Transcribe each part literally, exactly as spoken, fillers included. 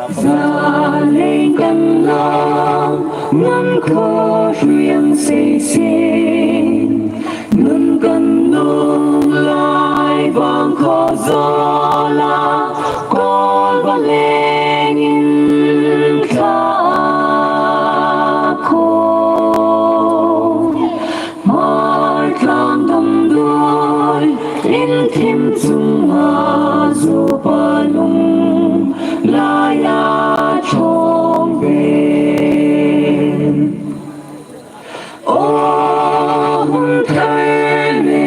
Zaleng kan la, ngan khaw hriang sei seng, nun kan nung lai vang khaw zaw la, kawl va lengin thla a khaw. Hmartlang damdawi in thim chunga zupa lung laia ṭhawng ven. Aw hun thar le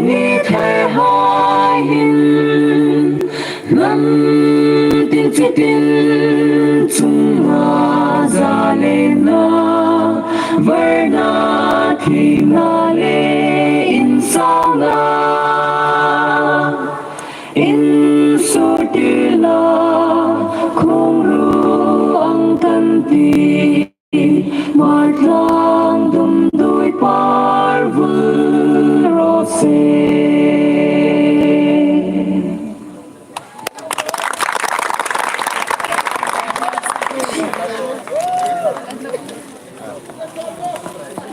ni thar hai hin, hnam tin chitin chunga zalêna, varna thina le insawna, insawrtirna, khawngru ang kan ti. Hmartlang damdawi par vul raw se.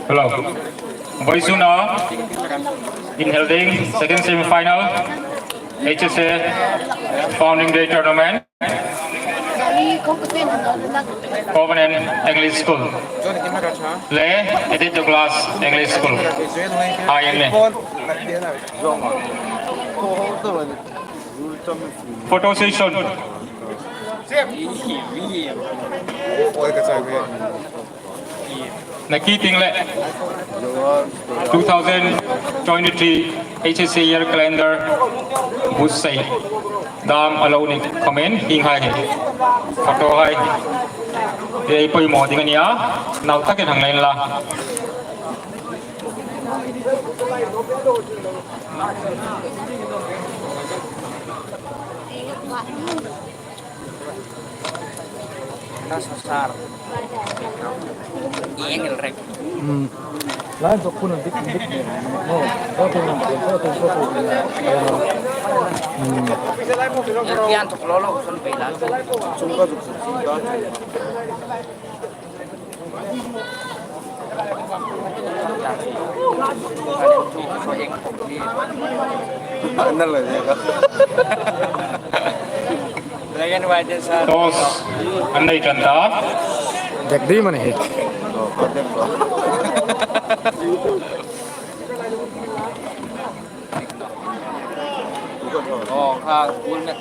Hello. Vawisuna inhal ding second semi-final H S A Founding Day Tournament. Covenant English School le Edith Douglas English School hai an nih. Photo session. Nakie ting le two thousand twenty-three H S A year calendar buotsai dam a lo ni khawmin hieng hai hi photo hai hi ei poimaw ding a nih a, nau takin hang la inla. Nasasar. Ieng el rek. Hmm. Lain tok pun dik dik. No. Tok pun dik, tok pun dik. Hmm. Ieng tok lo lo, sun pe la. Sun ka zuk zuk sun ka. Toss an nei kan ta. Dek ding a nih. Oh, kha, full net.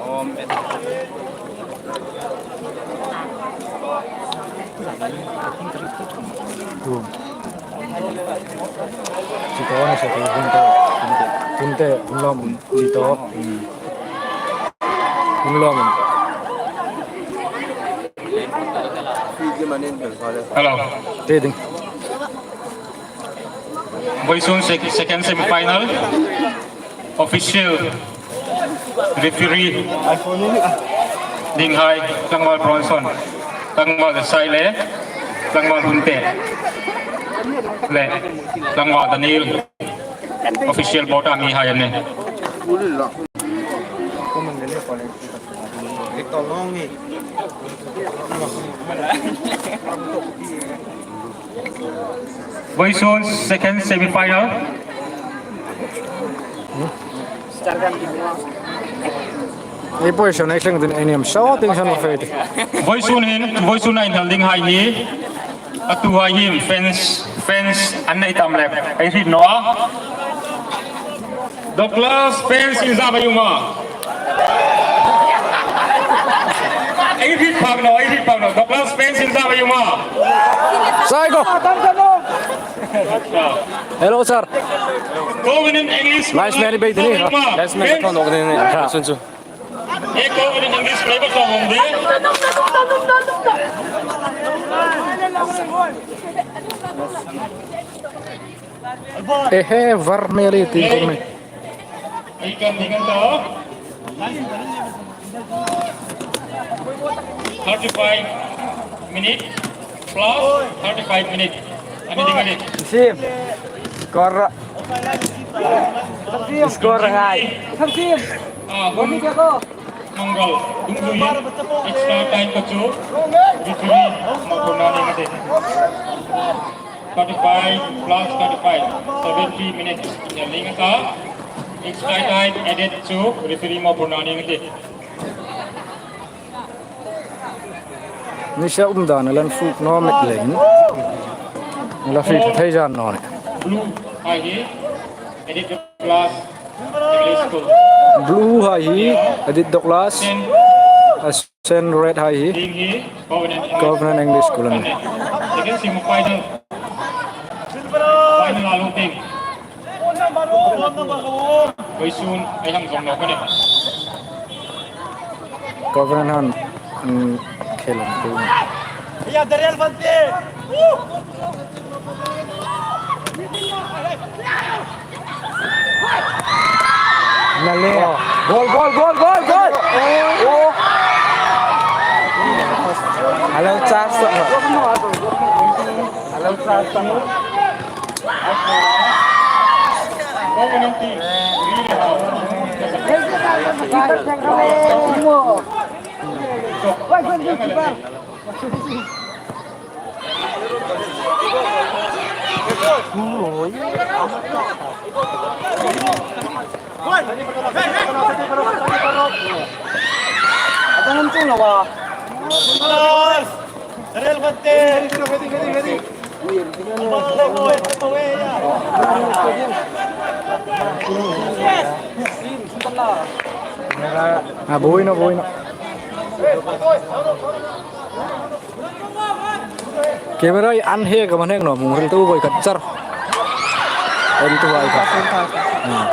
Oh, net. Chi to na sa to, hun to, hun to, hun lawm, chi to, hun lawm. Hello. Te ding. Vawisun sec-, second semi-final. Official referee dinghai, Tlangval Bronson, Tlangval Desai le Tlangval Hunte le Tlangval Daniel. Official board-a mihai an nih. Vawisun second semi-final. Ei position ei thleng ding ei ni am, shooting shot of fate. Vawisun hin, vawisun a inhal dinghai hi. A tuhai hin fans, fans an nei tam lem. Ei hriet naw a. Douglas fans inzawm ei um a. Ei hriet phak naw, ei hriet phak naw. Douglas fans inzawm ei um a. Sai go. Hello, sir. Covenant English. Linesman bek ni. Linesman ka thon dok ni. Sun chu. Ei Covenant English play ba ka hong de. Ehe, var meli ti kong ni. Ei kan ding an ta. Thirty-five minute plus thirty-five minute. Ani ding ani. Sim. Kor. Score ngai. Ah, hun Mangal, dungzui in, extra time ka chu, referee mawphurna nei a tih. Thirty-five plus thirty-five, seventy minutes. Inel nei a ta. Extra time added chu, referee mawphurna nei a tih. Nisa um dan a la fuk naw met leiin. La fuk thei zan naw ni. Blue hei hi, edit Douglas English School. Blue hei hi, edit Douglas. Sen. A sen red hei hi. Team hi, Covenant English. Covenant English School. Second semi final. Final a lo team. Vawisun ei hang zawm nawk a nih. Covenant han, mm, khel an tum. Nale. Goal, goal, goal, goal, goal. Oh. Hello, Charles. Hello, Charles. A, buoi naw, buoi naw. Camera-in an hek am an hek naw, hming hril tu boi khat char. En tu ai ka. Hmm.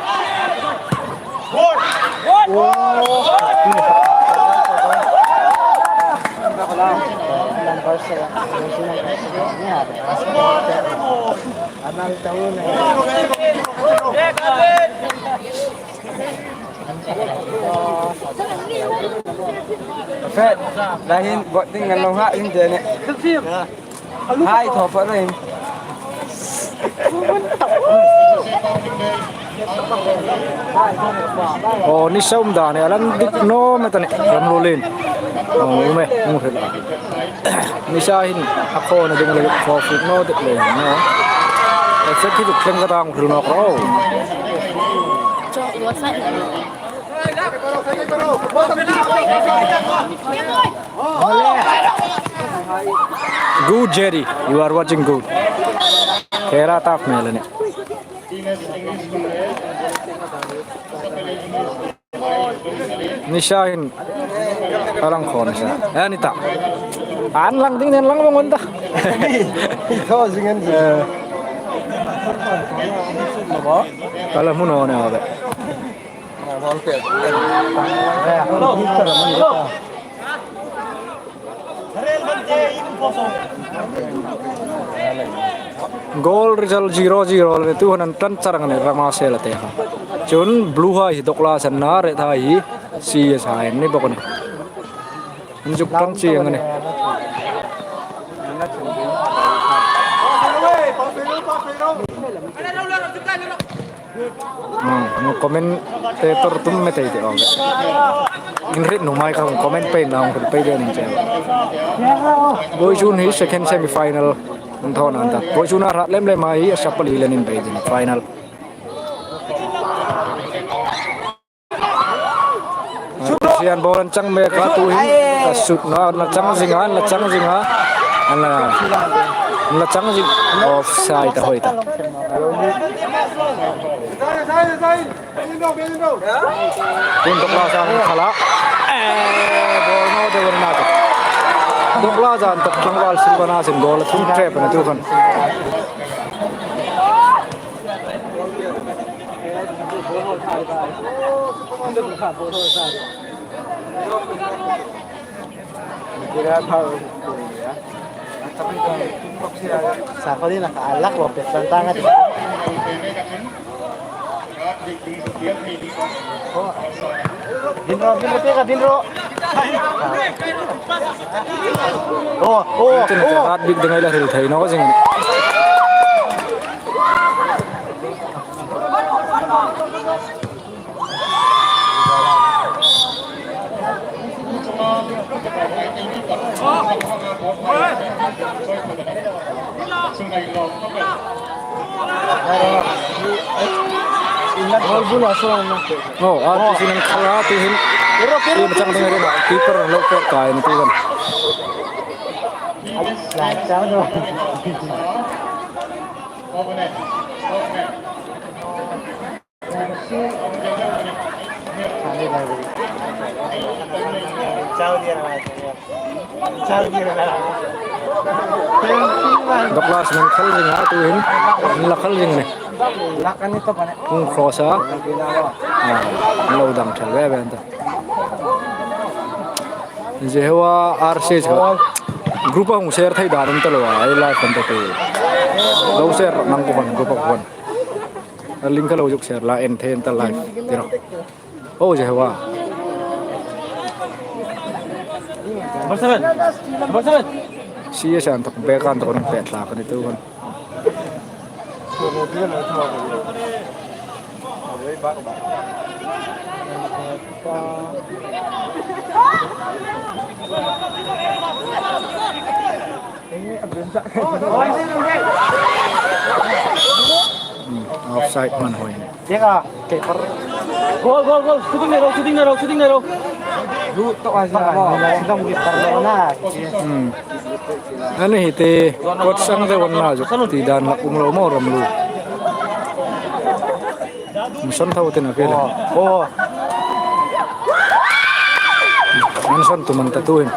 Fe, la hin bot ding ngan lo ha in de ne. Hai, thaw pha lo hin. Aw, nisa um dan a la dik naw met a nih, ram lo lin. Aw, um e, um hril a. Nisa hin a khawna ding le khawfuk naw ding le naw. Effect hi duk thleng ka dang hril nawk ro. Good, Jerry. You are watching good. Khera tap mel a nih. Nisa hin a lang khawm sa. Eh, ni ta. An lang ding, an lang vong ta. Thaw zing an zing. Eh. Ka la hmu naw ni a ve. Goal result zero zero le tu hanan tan charang ne rama sela te ha. Chun blue hai hi Douglas an na, red hai hi C S hai ni bok ni. An zuk tan chi ang ni. Hmm, commentator tum me tei te ong. Inrit nu mai ka comment pei na ong pei de ning che. Boy Jun hi second semi final. An thaw nan ta. Boy Jun a rat lem lem mai a sapal hi lenin pei din final. Sian ball an chang mek a, tu hin a sut na, an la chang zing a, an la chang zing a. An la, an la chang zing. Offside a hoi ta. Tun Douglas an khala. Eh, ball no de win na. Douglas an tak tlangval Silvana sin goal thum trap na tu khan. Sakali na ka alak lo pe san tanga. Din ro, din ro, peka, din ro. Oh, oh, oh. Rat bik dengai la hril thei naw zing. Bula so na. Oh, R P C nan khal a, tu hin. Ero, ero, team chang ding ero, keeper lo pek kai ni tu kan. Douglas nan khal zing a, tu hin. An la khal zing ni. Hung cross a. Ah, lo dang thal ve ve an ta. Zehwa R C H ka. Group a hung share thei dan um ta lo a, ei live kan ta tu. Lo share nang ko kan group a ko kan. A link ka lo zuk share la en thei an ta live. Tiro. Oh, Zehwa. Number seven. Number seven. C S an tak bek an tak nang pet la kan tu kan. Hmm, offside man hoi. Gol, gol, gol. Shooting na ro, shooting na ro, shooting na ro. Hmm. Ani hi te coach sang te wan na zuk ti dan la um lo mo ram lu. Mission tho te na ke le. Oh. Mission tu man ta tu hin.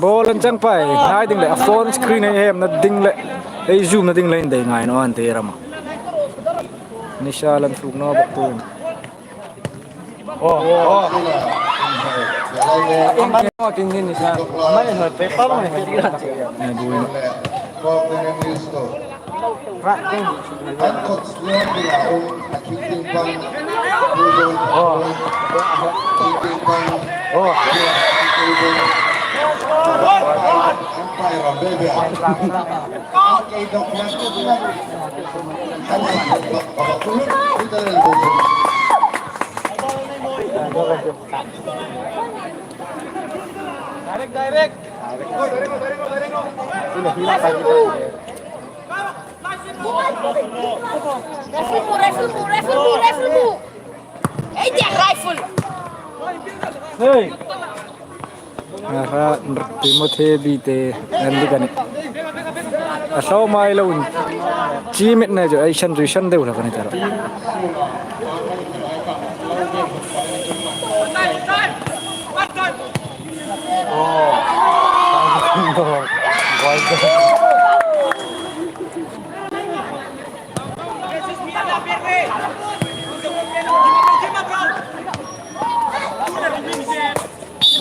Ball an chang pai, ngai ding le, a phone screen ei hemna ding le, ei zoomna ding le, in dei ngai naw an ti ram a. Nisa lan thuk naw bawk tu. Oh, oh. Amani hoi paper lo ni. Ngai buoi. Direct, direct. Rifle, rifle, rifle, rifle. Hey, rifle. Hey. Aha, Timothy Bite, an di kan. A hlawm mai lo in. Chi mit na jo, ei san zui san deu la kan ta.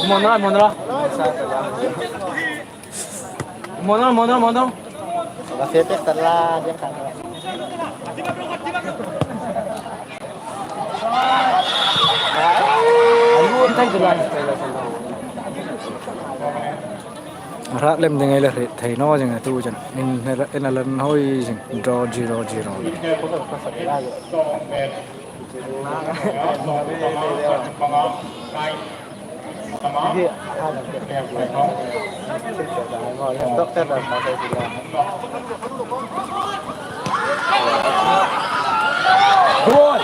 Monra, monra. Monra, monra, monra. La fe pe tala dia kan. Ayu tai dulan. Rat lem ding ei la hre thei naw zing a tu chen. In, in a lan hoi zing. Draw zero zero. Goal!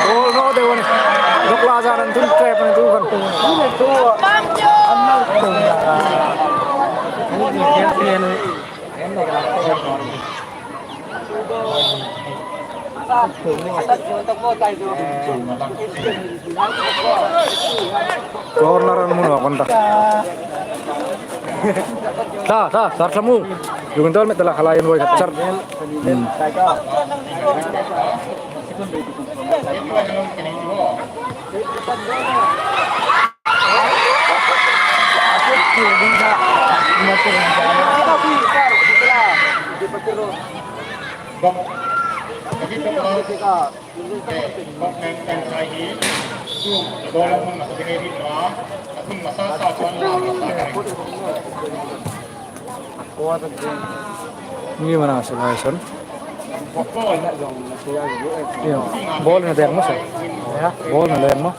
Goal naw deu a nih. Douglas-an an tun trap a ni tu khan. Corner an hmu nawk an ta. Tla, tla, tla, tla mu. Yung tol met tla khalai en voi khat char. Hmm. Ni mana se lai son. Ball na deng maw, sir? Ball na deng maw?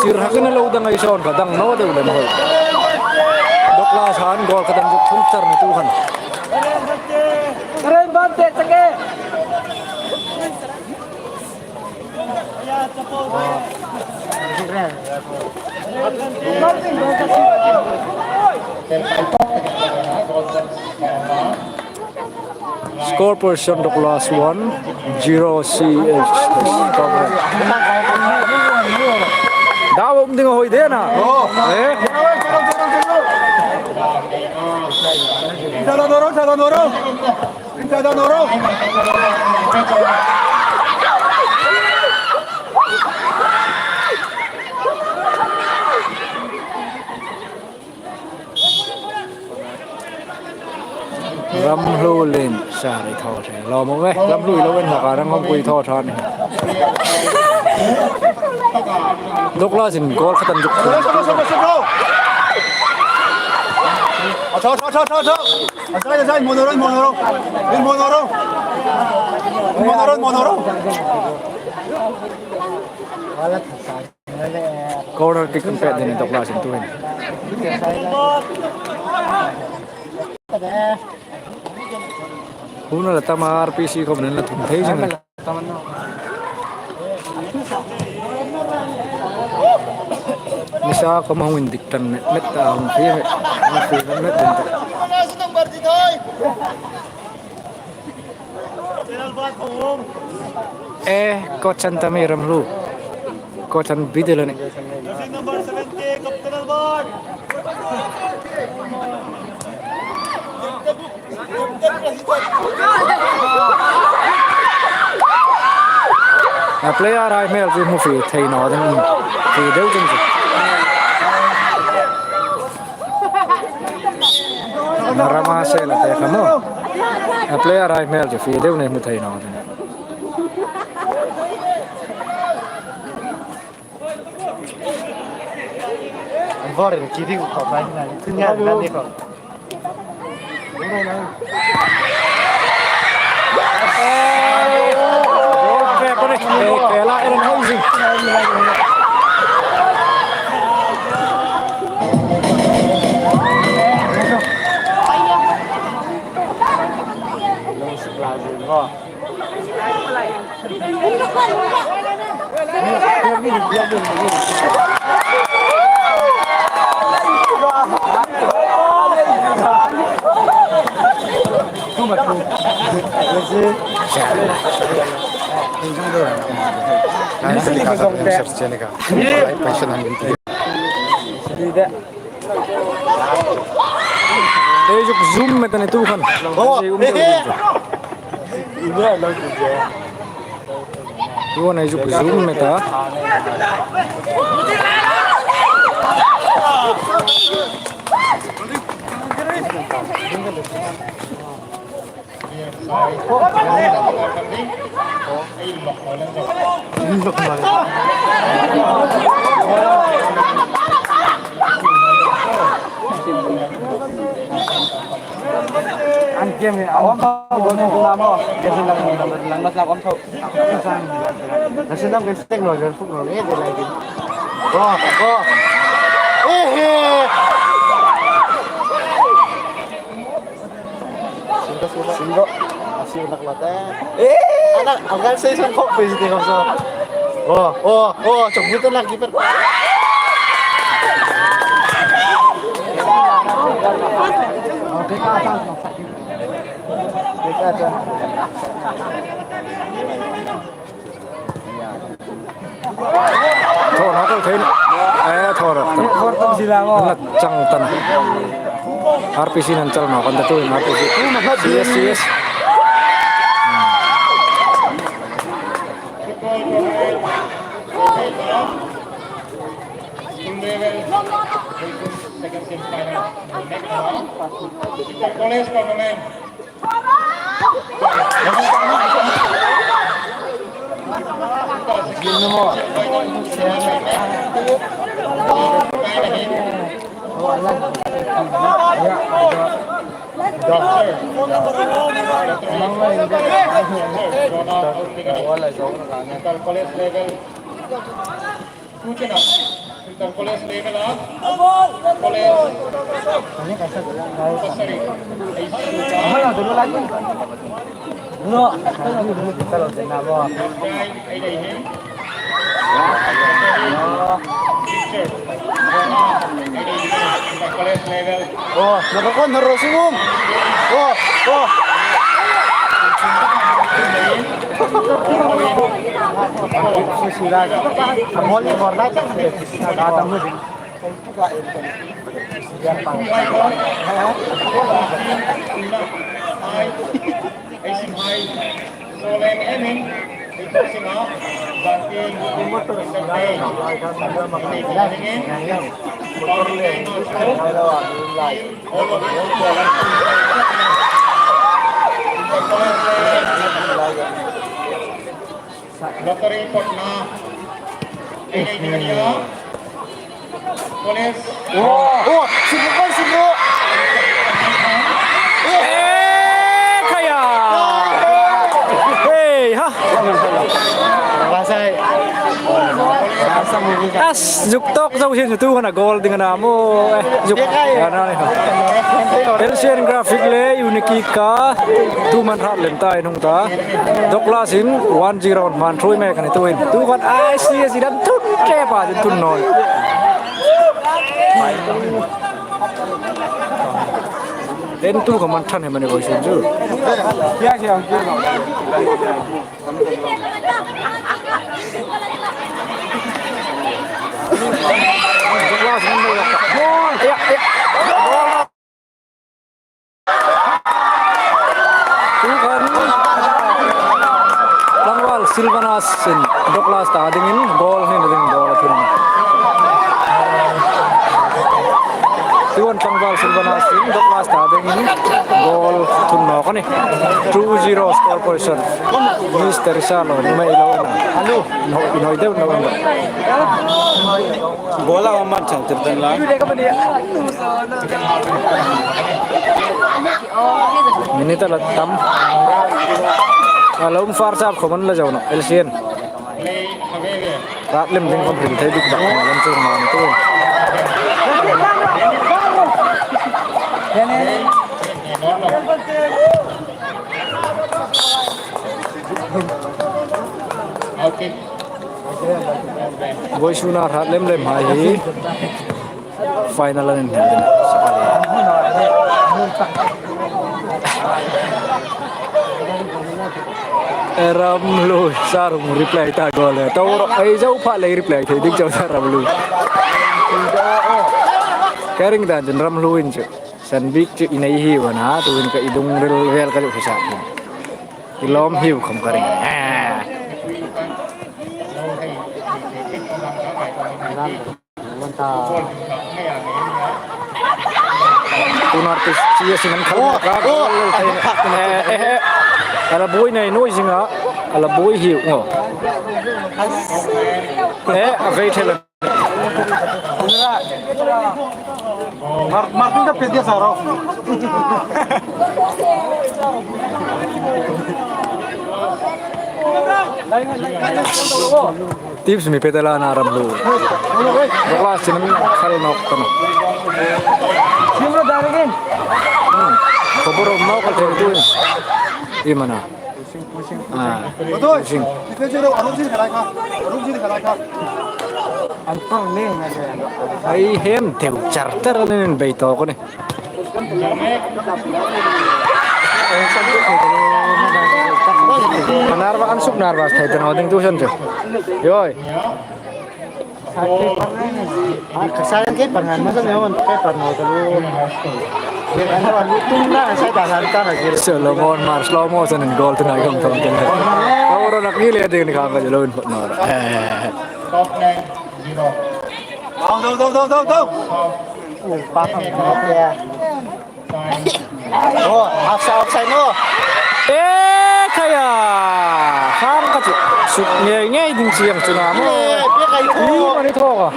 Chirhakin a lo dang ei sawn kha dang naw deu lem hoi. Douglas han goal khat an zuk thun char ni tu khan. Score position Douglas one, zero C H S coverage. Daw um ding a hoi de na. Oh. Eh? Ramhlu lien sa rei thaw se. Lo mo ve. Ramhlu lo en hawk a, Ramhlu pui thaw than. Douglas in goal khat an zuk thun. Thaw, thaw, thaw, thaw, thaw. Asai, asai, monoro, monoro. Monoro. Monoro, monoro. Corner kick an pet ding Douglas in tuhin. Hun a la tam a, R P C khom an la thun thei zing. Nisa khom hung indik tan met met ta hung fi met. Hung fi met met din ta. Eh, coach an tam ei Ramhlu. Coach an bidel a nih. A player hai hmel chu hmu fi thei naw ding, fi deu chun chu. Rama se la te kha maw. A player hai hmel chu fi deu nei hmu thei naw ding. An vawr in ki ding khawp mai hna, thun ngai na ni khawp. Ei zuk zoom met a ni tu khan. Ei um deu ding chu. Tu an ei zuk zoom met a. An game hi a awm tho, goal tho na maw. Game hi lang, lang, lang, lang, lang awm tho. Nasinam kan stek lo, kan fuk lo, eh, de lai din. Go, go. Eh, eh. Singo, singo. Singo. Singo nak lata. Eh, anak, ang kan sa isang kok, pwede din ako sa. Oh, oh, oh, chok dito lang, keeper. Thaw na tawk thei. Eh, thaw rak. Thaw rak si la ngo. An chang tan. R P C an chal naw kan ta tu R P C. Yes, yes. College tournament. College level. Inter college level a. College. Sorry. Inter college level. Oh, nakakon na rosumum. Oh, oh. Sila. Amol ni borla chang. Lottery pot na. Ini dia. College. Oh, oh, sungguh, sungguh. Eh, kaya. Hei, ha. Rasai. As, zuk tawk zo hin tu kan a goal ding a na maw. Eh, zuk. Kan a ni ha. Asian Graphic le Unikick a. Tu man hrat lem ta in hung ta. Douglas in one zero hmang ṭhuoi mek a ni tuhin. Tu khan I C S in an thut ṭep a, an thut naw. An tu kha man ṭha hnem a ni vawisun chu. Douglas in lo. Aya, aya. Tu khan Tlangval Silvanus in Douglas ta dingin goal hni ding ball a thun. Tuhin Tlangval Silvanus in Douglas ta dingin goal thun nawk a nih. Two zero score position. Mister Salo, numei lo na. Alo. No, noi deu no. Goal a man chang tir dan la. Minute la tam. A lo um far sap khawm an la zo naw, L C N. Rak lem ding khawm hril thei dik tak khawm an chu man tu. Okay. Vawisuna hrat lem lem hai hi final an inhni ding. Ramhlui, sir hung reply ta goal le. Tawrok ei zo pha le reply thei dik chau ta Ramhlui. Ka ring dan chun Ramhlui in chu. San bik chu i nei hi wana, tuhin ka i lungril vel ka chu khusa. I lawm hiu khawm ka ring. Tun artist C S in an khal ka. Oh, oh. Eh, eh, eh. A la buoi nei nuoi zinga. A la buoi hiu ngo. Eh, a vei thei la. Mar-, Martin ka pe dia sa ro. Tips mi pe ta la na ram lu. Boklas chin khal nawk ta na. Khawbor nawk ka thei tu. I mana. Ah, pushing. An tar le na le. Ai hem deu char char nen bei to ko ni. Nervous, an suk nervous thei ta naw ding tu san chu. Yoi. Ka sa yang ke pangan ma sa ne on ke pan no ta lu. Ke an ro lu tung na sa ta han ta na ke. Solomon Mar slow motion in goal tu na gam thong ken. Oro na ki le ding ni ka ka lo in phot no ra. Go, go, go, go, go, go. Oh, pa pa ya. Oh, offside, offside, no. E, kaya. Kham ka chu. Suk ngei ngei ding chiang chu na mo. E, pe kai tho. I mani tho ka.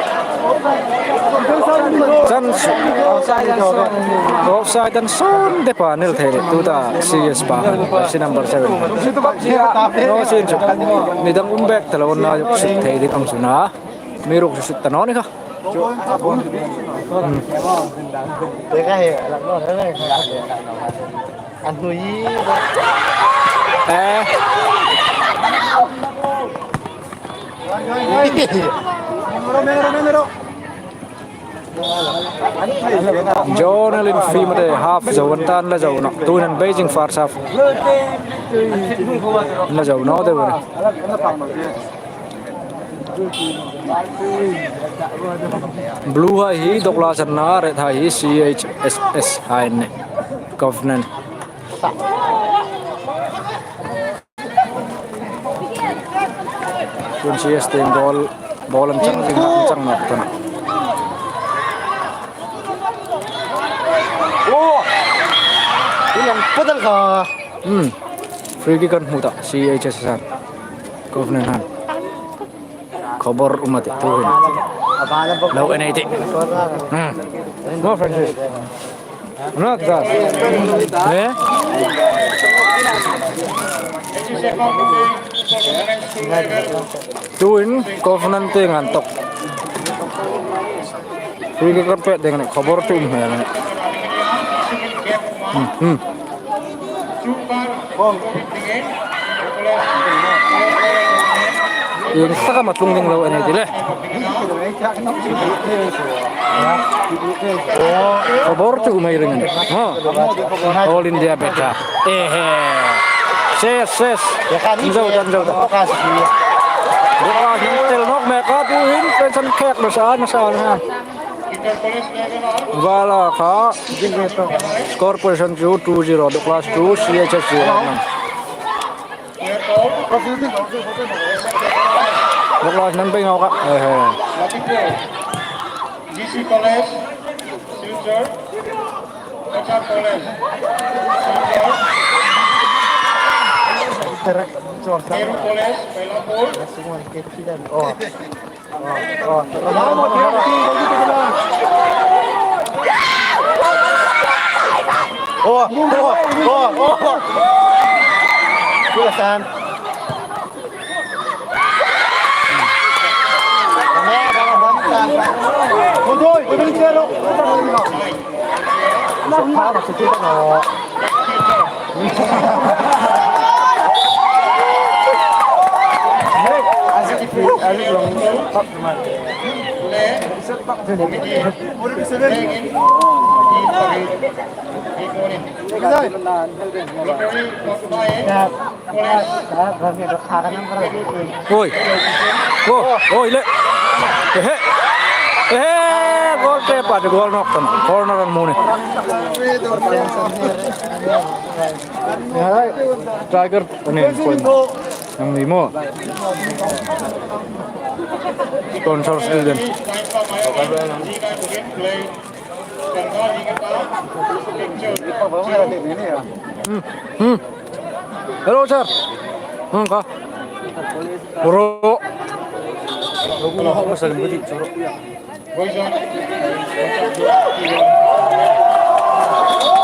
Chan su. Offside an son de pa nil thei le. Tu ta C S pa. Si number seven. No sin chu. Ni dang um bek ta lo na suk thei ding ang chu na. Mi ruk suk ta no ni ka. An hnui. Eh. Jonel in fim te half zo an tan la zo na. Tuhin Beijing first half. La zo no de. Blue hai hi Douglas an na, red hai hi C H S S hai ni. Covenant. Tun C S team goal, ball an chang ding, an chang nawk ta na. Oh! Ilang padal ka. Hmm. Free kick an hmu ta, C H S S an. Covenant han. Khawbor um a tih tuhin. Lo en ei tih. Hmm. No, Francis. No, Francis. Eh? Tuhin Covenant te ngan tok. Free kick kan pet ding ni, khawbor chu um hmel ni. Hmm, hmm. Ieng taka ma tlung ding lo a ni ti le. Khawbor chu um ei ring a ni. Ha. All India beta. Ehe. Ses, ses. An zo, an zo. Buka hin tel nawk mek a, tuhin pension khek lo sa, na sa na. Vala kha. Score position chu two zero, Douglas two, C H S zero. Douglas nan bei ngau ka. Eh, eh. G C College, Silchar. Kachar College, Silchar. Nehru College, Mylapore. Oh. Oh, oh, oh, oh. Kula san. Oi. Oh, oi le. Ehe. Ehe, goal keeper, goal nawk ta naw. Corner an hmu ni. Tiger, ni point. Nang ni mo. Sponsor student. Hmm, hmm. Hello, sir. Hmm, ka. Bro.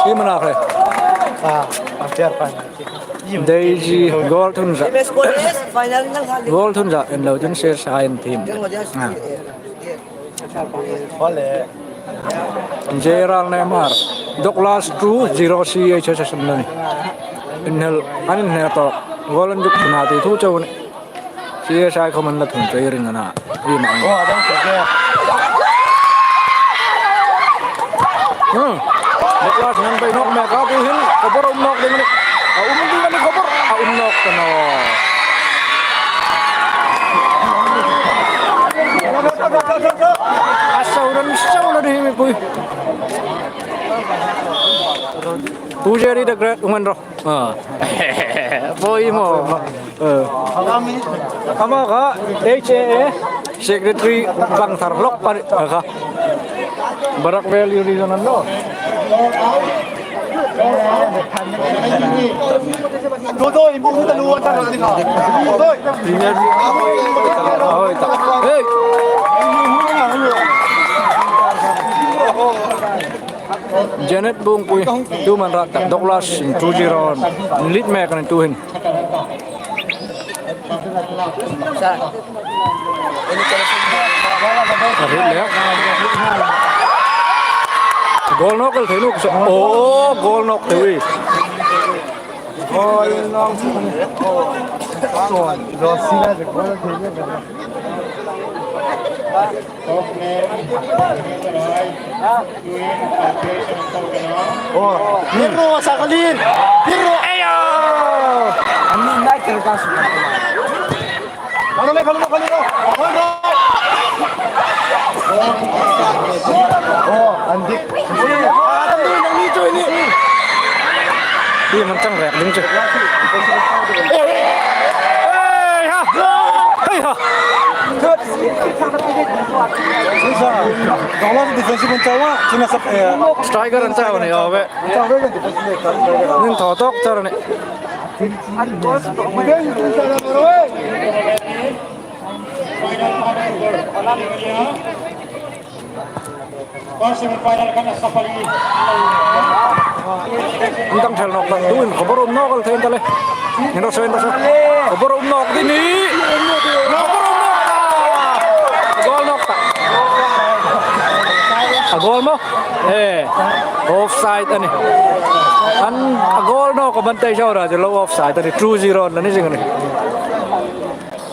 Hi mana kre. Ah, a chair pan. Daisy goal thun za. Goal thun za en lo chun se sa en team. Ah. Gerald Neymar. Douglas two zero C H S S M ni. Inhel, an inhel to. Goal an zuk thun a ti thu chau ni. C S I khawm an la thun chau ring a na. Hi ma. Hmm. Douglas nan bai nawk mek a, tu hin khawbor um nawk ding a nih. A um ding a nih khawbor, a um nawk ta naw. A sau ran sau la ding mi pui. Pu Jerry the Great, um an ro. Ah. Poi maw. Eh. Ama kha H A A secretary bang thar lawk pa ni kha. Barak Valley Region an lo. Hey. Janet Bungpui, tu man rak tak Douglas in two zero lead mek a ni tu hin. A hit le. Goal nawk el thei nawk sa. Oh, goal nawk thei. Goal nawk. Oh, Pirro, Sakalin! Pirro, eya! Ani nai ker ka su. Ano le, kalo, kalo, kalo. Oh, andik. Ah, tadi nang ni tu ini. Hi, man chang rek ding chu. Hey, ha! Hey, ha! Douglas defensive an chau a, china sap, eh, striker an chau ni, aw ve. Nin thaw tawk char ni. An dang thel nawk tak tuin, khawbor um nawk el thei ta le. Ni ro so, ni ro so. Khawbor um nawk ding a nih. Khawbor um nawk ta. Goal nawk ta. A goal maw? Eh. Offside a nih. An a goal nawk a ban tei saw ra chu lo offside a nih. Two zero la ni zing a nih.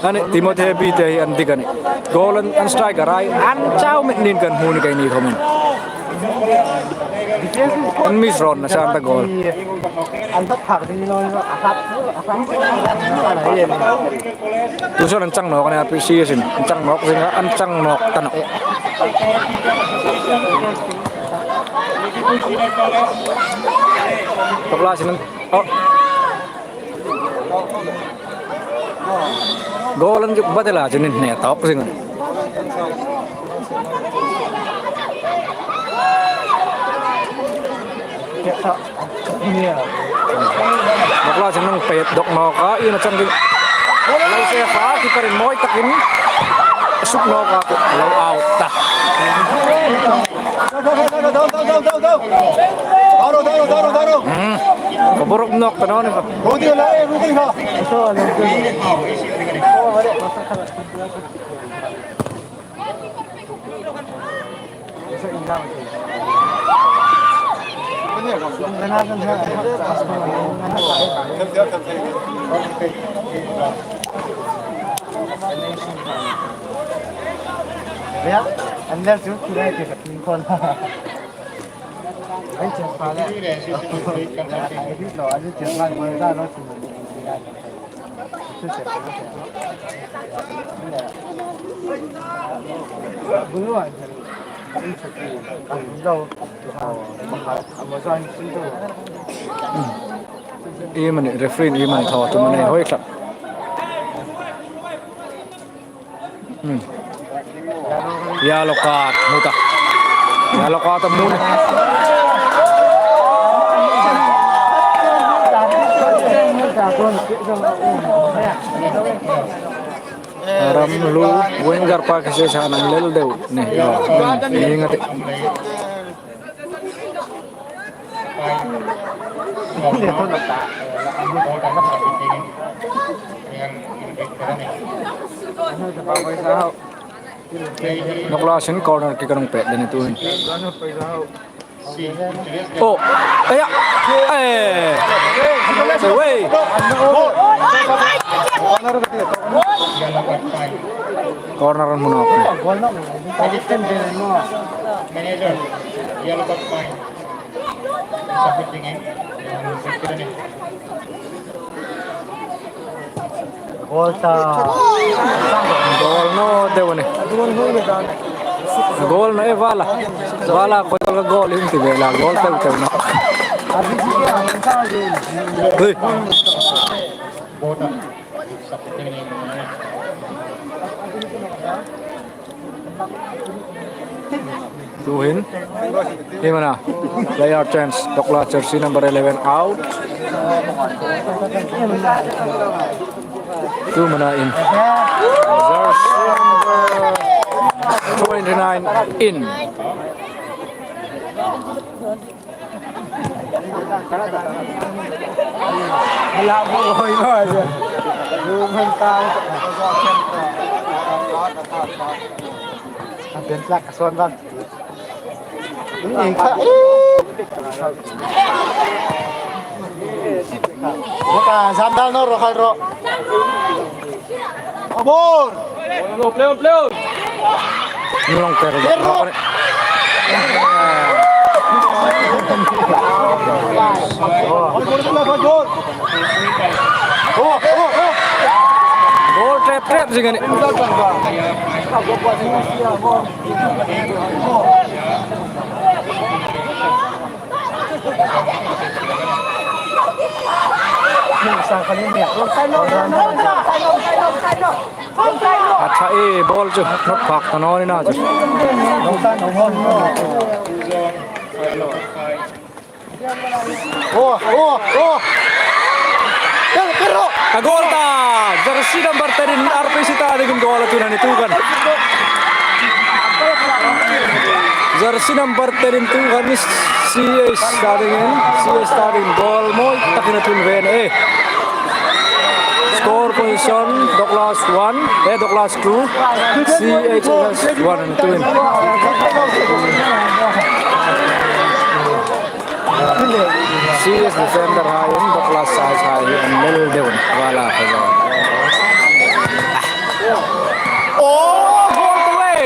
A nih, Timothy Bite hi an dik a nih. Goal an, an striker ai, an chau met nin kan hmu ni kei ni khawmin. An miss rawn nasa an ta goal. Tu sawn an chang nawk a nih, R P C S in. An chang nawk zing a, an chang nawk ta nawh. Douglas in an, oh. Goal an zuk bat el a chun inhne tawk zing a nih. Douglas in an pet dawk nawk a, in a chang ding. Lo save a, keeper in mawi takin a suk nawk a, lo out ta. Hmm. Khawbor um nawk ta naw ni kha. Iemani, referee iemani thaw tum a nei hoi tlat. Hmm. Yellow card hmu ta. Yellow card a hmu ni. Ram hlu, winger pa ka se sa nang lel deu. Ni, ni nga te. Douglas-in corner kick a hung pet ding a ni tuhin. Oh, aya, eh, away. Corner an hmu nawk. Manager, yellow card fine. Goal ta. Goal naw deu a nih. Goal naw e, Vala. Vala, koi kal ka goal in ti ve la, goal teu teu naw. Hei. Tuhin, hi mana, player change, Douglas jersey number eleven out. Tu mana in, jersey number twenty-nine in. Buka, zam dal naw ro, khal ro. Abor! Play on, play on! Nulong per. Perro! Oh, oh, oh! Goal trap, trap, zingani. A ṭha e, ball chu hnawt phak ta naw ni na chu. Oh, oh, oh. Pero, pero. A goal ta, jersey number ten in R P C ta dingin goal a tun a ni tuhin. Jersey number ten in tuhin C S ta dingin, C S ta dingin goal mawi takin a tun ve a nih. Score position, Douglas one, eh, Douglas two, C H S one a ni tuhin. C S defender hai, Douglas side hai, an lel deu a nih, Vala hai. Oh, goal away!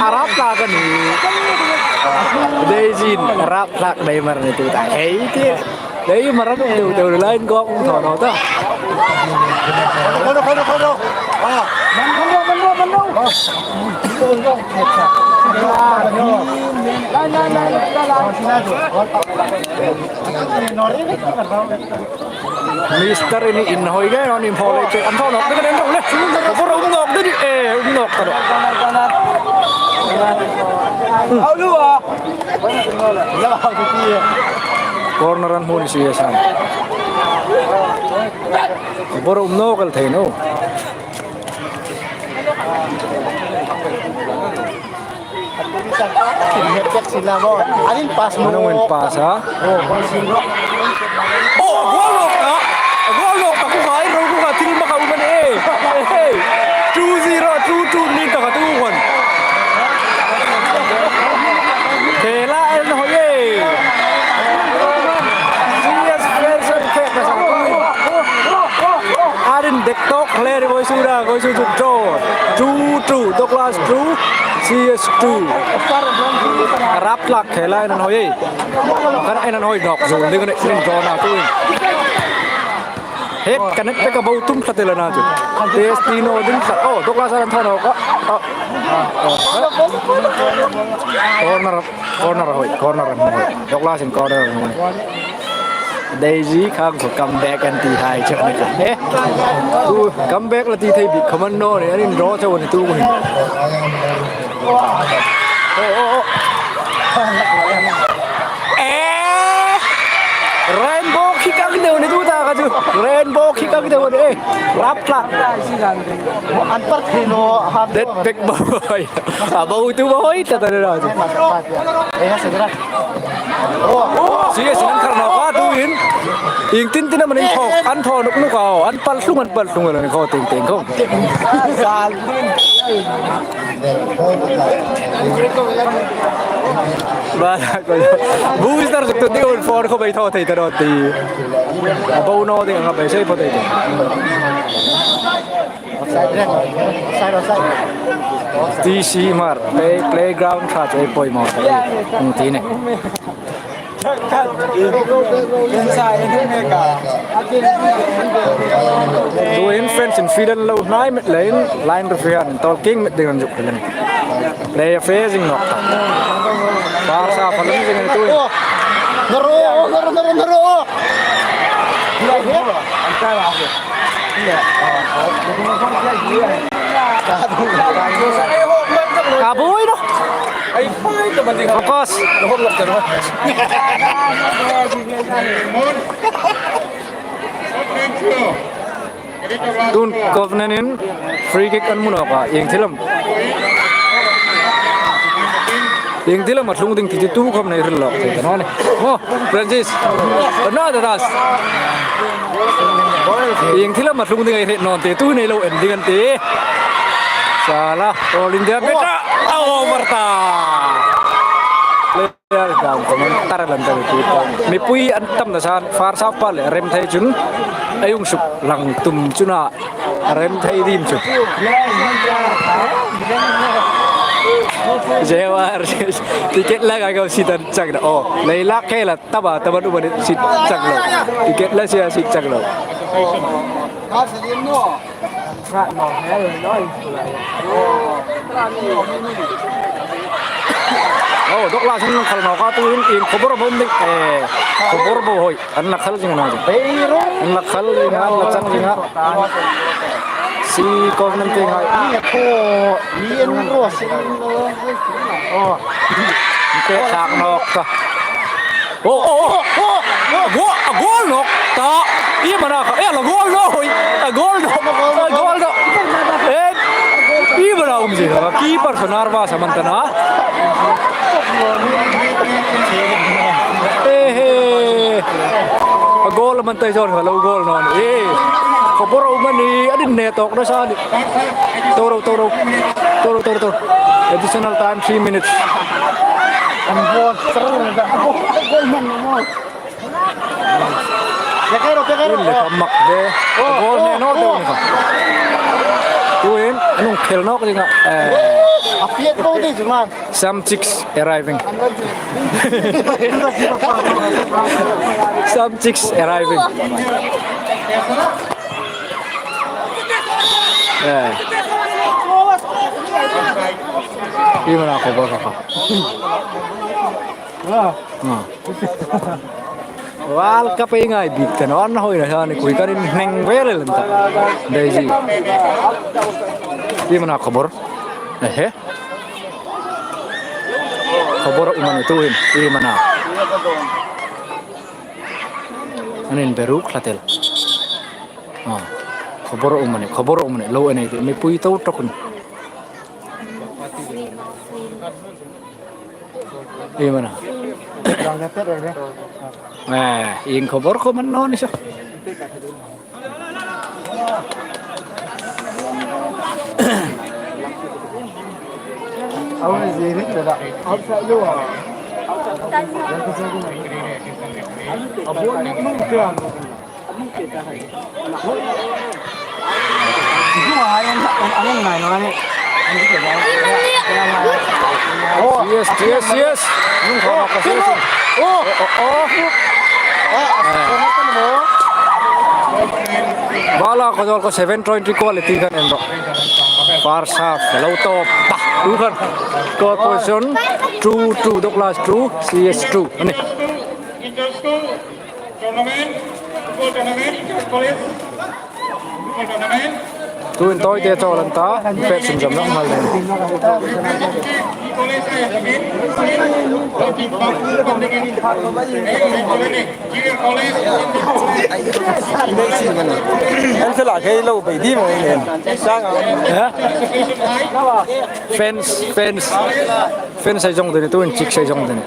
A rap tlak a nih. Daisy-in a rap tlak dai mar ni tu ta. Hei ti. Dai mar a deu deu line kawng thaw naw ta. Khano, khano, khano. Ah. Mister ini in hoi ge, an in hoi le che, an thaw nawk ding a ni le. Bor um nawk ding a ni, eh, um nawk ta nawh. Corner an hmu ni si san. Bor um nawk el thei naw. An in pass naw. An in pass a. Oh, goal nawk ta. Goal nawk ta, ku hai ro ku ka thil ma ka um a nih. Hey, two zero, two two ni ta ka tu wan. Khela en hoi e. C S Person Kek na sa. Arin dek tok le, koi su da, koi su su draw. Two two, Douglas two, C S two. Rap tlak khela en hoi e. Kan en hoi nawk zo, ding ne, min draw na tu. Hek kan en pe ka bo tum khat le na tu. Test ti no ding khat. Oh, Douglas an thaw nawk. Oh, oh. Corner. Corner hoi, corner hoi. Douglas-in corner hoi. Daisy khang ko comeback an ti hai chu ni ka. Eh? Tu comeback la ti thei bik khawm a ni naw ni, an in draw chau ni tu hin. Oh, oh, oh. Eh! Rainbow kick ang deu ni tu ta. Chu rainbow kick a ni ta ni e. Rap tla. An par thei naw ham. Det pek bawk. A bo tu bawk ta ta ni chu. Ei, ha, se dra. Si, si, an khar naw ka tuin. Ieng tin tin am an thaw, an thaw nuk nuk a, an pal tlung, an pal tlung, an khaw teng teng khaw. Ba, ko. Booster zuk tu ding un phone khaw bai thaw thei ta naw ti. A bo naw ding a bai sei phawt thei ta. T C Hmar, play, playground kha chu ei poimaw ta. Ang ti ni. Tuhin fencing field an lo hnai met leiin line referee-in tawl kieng met ding an zuk hril a nih. Play a fe zing nawk ta. Barca fa lung zing a ni tuhin. Naro, naro, naro, naro. A buoi naw. Focus. Tun Covenant-in free kick an hmu nawk a, ieng thil am, ieng thil am a tlung ding ti chu tu khawm ei hril lawk thei ta naw ni. Oh, Francis. Another pass. Ieng thil am a tlung ding ei hriet naw ti, tu nei lo en ding an ti. Sala, All India beta. A over ta. Player dam comment tar lan ta tu ta. Mipui an tam na san, first half pa le rem thei chun. Ei hung suk lang tum chun a rem thei dim chu. J R, ticket la ka ko si tan chak da. Oh, lei la ke la. Taba, taba, taba, sit chak lo. Ticket la sia, sit chak lo. Oh, Douglas-in an khal naw ka tuhin, ieng khawbor bom ding. Eh, khawbor bo hoi. An la khal zing naw. An la khal zing, an la chang zing a. Si Covenant te ngai. Ni en ro si. Oh. Ni te khak nawk ta. Oh, oh, oh, oh. A goal, a goal nawk ta. Iem a na kha. Eh, a goal nawk. A goal nawk. A goal nawk. Eh. Iem a na um zie. Keeper saw nervous a man ta na. Eh, eh. A goal a man ta zawng kha lo goal nawk. Eh. Khawbor a um a nih. A din ne tawk nasa a nih. Toro, toro. Toro, toro, toro. Additional time, three minutes. An goal, goal man, goal. Pekero, pekero. Tuhin le ka mak de. Goal ne naw deu ni kha. Tuhin, an hung khel nawk ding a. Eh. A piet po de chu ma. Some chicks arriving. Some chicks arriving. Eh. Iem a na khawbor kha. Ah. World Cup ei ngai bik ta naw, an hoi na san, kui kan inhneng ve lem ta. Daisy. Iem a na khawbor. Ehe. Khawbor a um a nih tuhin. Iem a na. An inbe ruk hlatel. Ah, khawbor a um a nih, khawbor a um a nih, lo en ei tih, mipui to tawk a nih. Iem a na. Eh, ieng khawbor khawm a ni naw ni saw. Yes, yes, yes. Oh, oh, oh. Bala ko jol ko seven twenty quality kan en rawh. First half, lo tawp ta. Two kan. Score position, two two, Douglas two, C S two. Ani. Tournament, football tournament, College football tournament. Tuhin tawite chawl an ta, pet sun jam lam hal den. An fela kei lo bai di mo nen. Sang a. Ha? Fans, fans. Fans ei zong deni, tuhin chicks ei zong deni.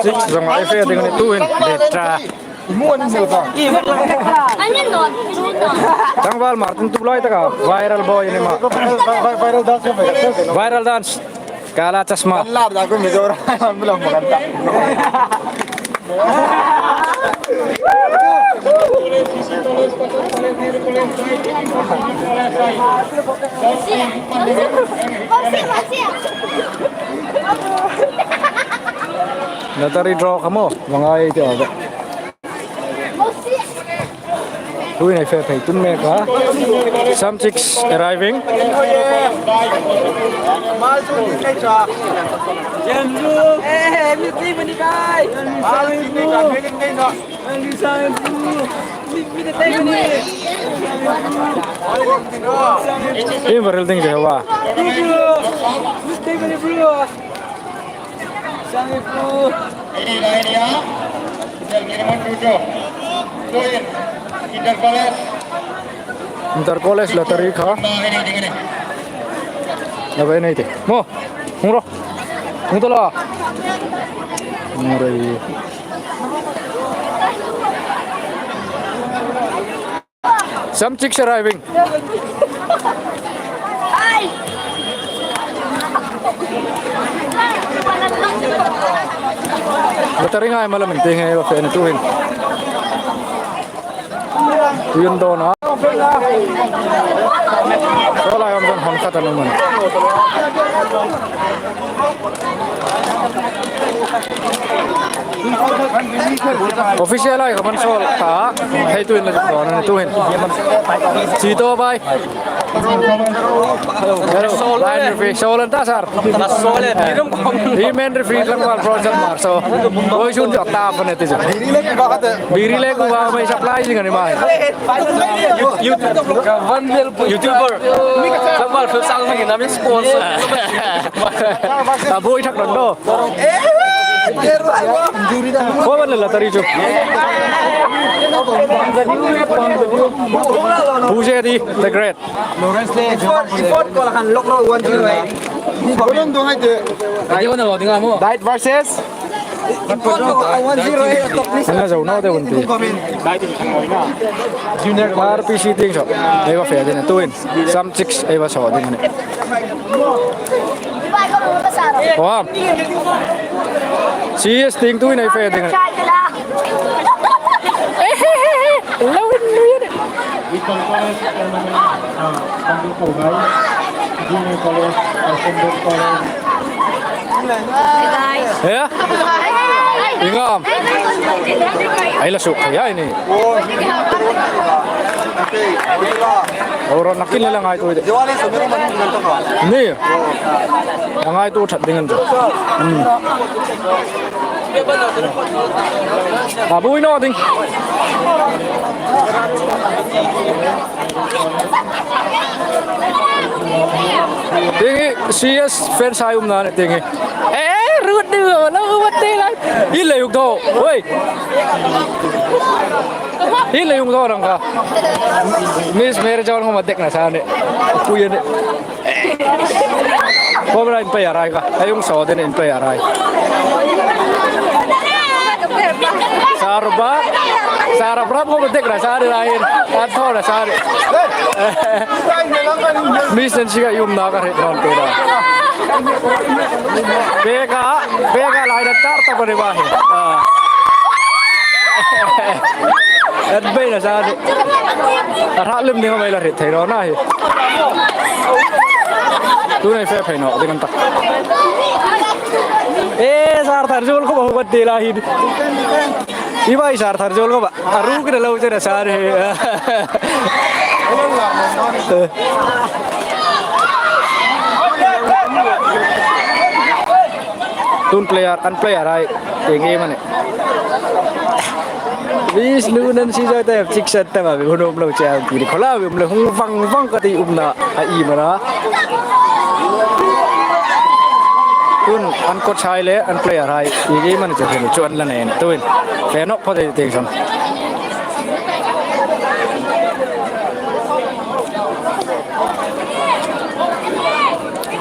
Chicks zong ei fe deni, tuhin. Betra. Tlangval Martin tu lai taka viral boy ni ma. Viral dance. Viral dance. Kala chasma. Lar da ko Mizoram. An bula mo kan ta. Lottery draw ka mo. Mangai ti a. Tuhin ei fe phei tum mek a. Some chicks arriving. Ei, viral ding je wa. Inter College lottery kha. Na bai nei te. Mo. Hung ro. Hung to la. Hung ro. Some chicks arriving. Lottery ngai malam in ting hei wa fe ni tuhin. Tuhin dona. Sola yom zan hon khata numan. Official ai khaman sol ta. Hei tuhin la dona tuhin. Chito bai. Sol line referee, sol an ta sir. Sol line. Hi men referee lang wal pro jan mar so. Oi sun jok ta pa ne ti jo. Biri le ku ba mai supply jing ani mai. You, you, YouTuber. Lang wal so sang ni na mi sponsor. A boi thak don do. Ko ban le lottery chu. Pu J D the Great. Report, report ko la khan lok ro one zero eight. Ko dong dong hai te. Diet versus. Report ko one zero eight. Ana zo no de un ti. Junior R P C ting so. Ei wa fe ding tuhin. Some chicks ei wa so ding ne. Wa. C S ting tuhin ei fe ding ne. Lo in lo in. Eastern College, uh, Sunday School, right? Junior College, uh, Sunday College. Hea? Ingam. Ai la suk ya ini. Ora nakin la ngai tu. Ni. Ngai tu that ding an. Hmm. A bui naw ding. Ding hi C S fans hai um nan ding hi. Eh, rut du, lo wat te lai. Hi le yuk do. Oi. Hi le yuk do rang ka. Miss Mary John ko ma dek na sa ne. Ku ye ne. Ko bra in pei a rai ka. Ei hung so dingin pei a rai. Sara bra. Sara bra ko dek ra sara rai. An tho ra sara. Miss Nancy ka um na ka ri ron pe ra. Pei ka, pei ka lai da tar ta ko ri ba hi. Ah. An pei ra sara. A hrat lim ding mai la ri thei ro na hi. Tu nei fe phei naw ding an ta. Eh, sar thar jol ko ba ti la hi. I bai sar thar jol ko ba. A ru ki lo che na sar hi. Tun player, an player ai. Eng em a ni. Miss Lu Nancy Joy te chik sat ta ma, hun um lo che ang ti kho la, um lo hung vang vang ka ti um na a i mana. Tun an coach hai le an player hai i ge man che hin chu an la nei. Tuin fe nawk pha te te son.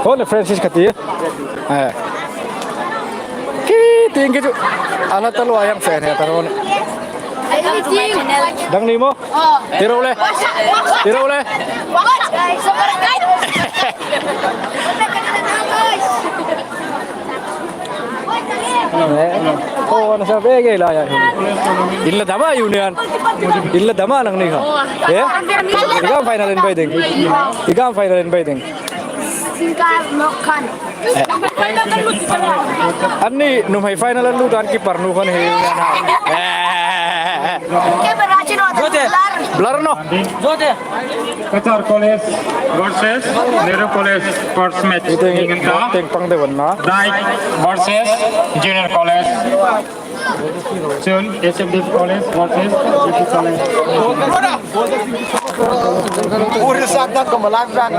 Hole Francis ka ti. Eh. Ki ting ki chu. Ala ta lo yang fe ne ta ron. Dang ni mo? Tiro le. Tiro le. Oh, na sa be ge la ya. Inla dama union. Inla dama nang ni kha. Eh? Iga final in bai ding. Iga final in bai ding. Singkar nok khan. Anni nuhmei final an lut an keeper nu khan hi. Blur no. Cachar College versus Nehru College first match. Teng pang de wan na. Dai versus Junior College. Soon, S M D College versus G P College.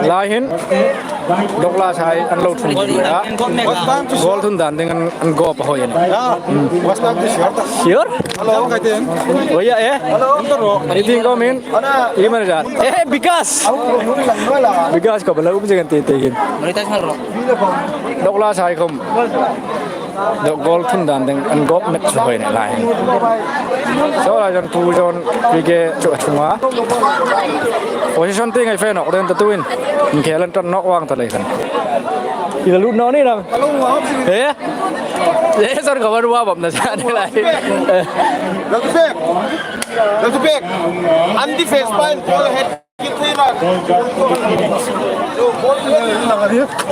Lai hin, Douglas hai an lo thun ding a. Goal thun dan ding an, an go pa hoi an. Sure? Oh ya, eh? Ni ding ko min? I man ja. Eh, Bikas. Bikas ko bala um jeng te te hin. Douglas hai khom. Dawh goal thun dan ding an gawp met chu hoi ne lai. Saw lai zon pu zon pi ge chu a chunga. Position ti ngai fe nawk den ta tuin. Khel an tan nawk vang ta lai khan. I la lut naw ni nang. Eh? Eh, zon ka wan wa bawm na sa ni lai. That's the back. That's the back. And the face fine. Go ahead.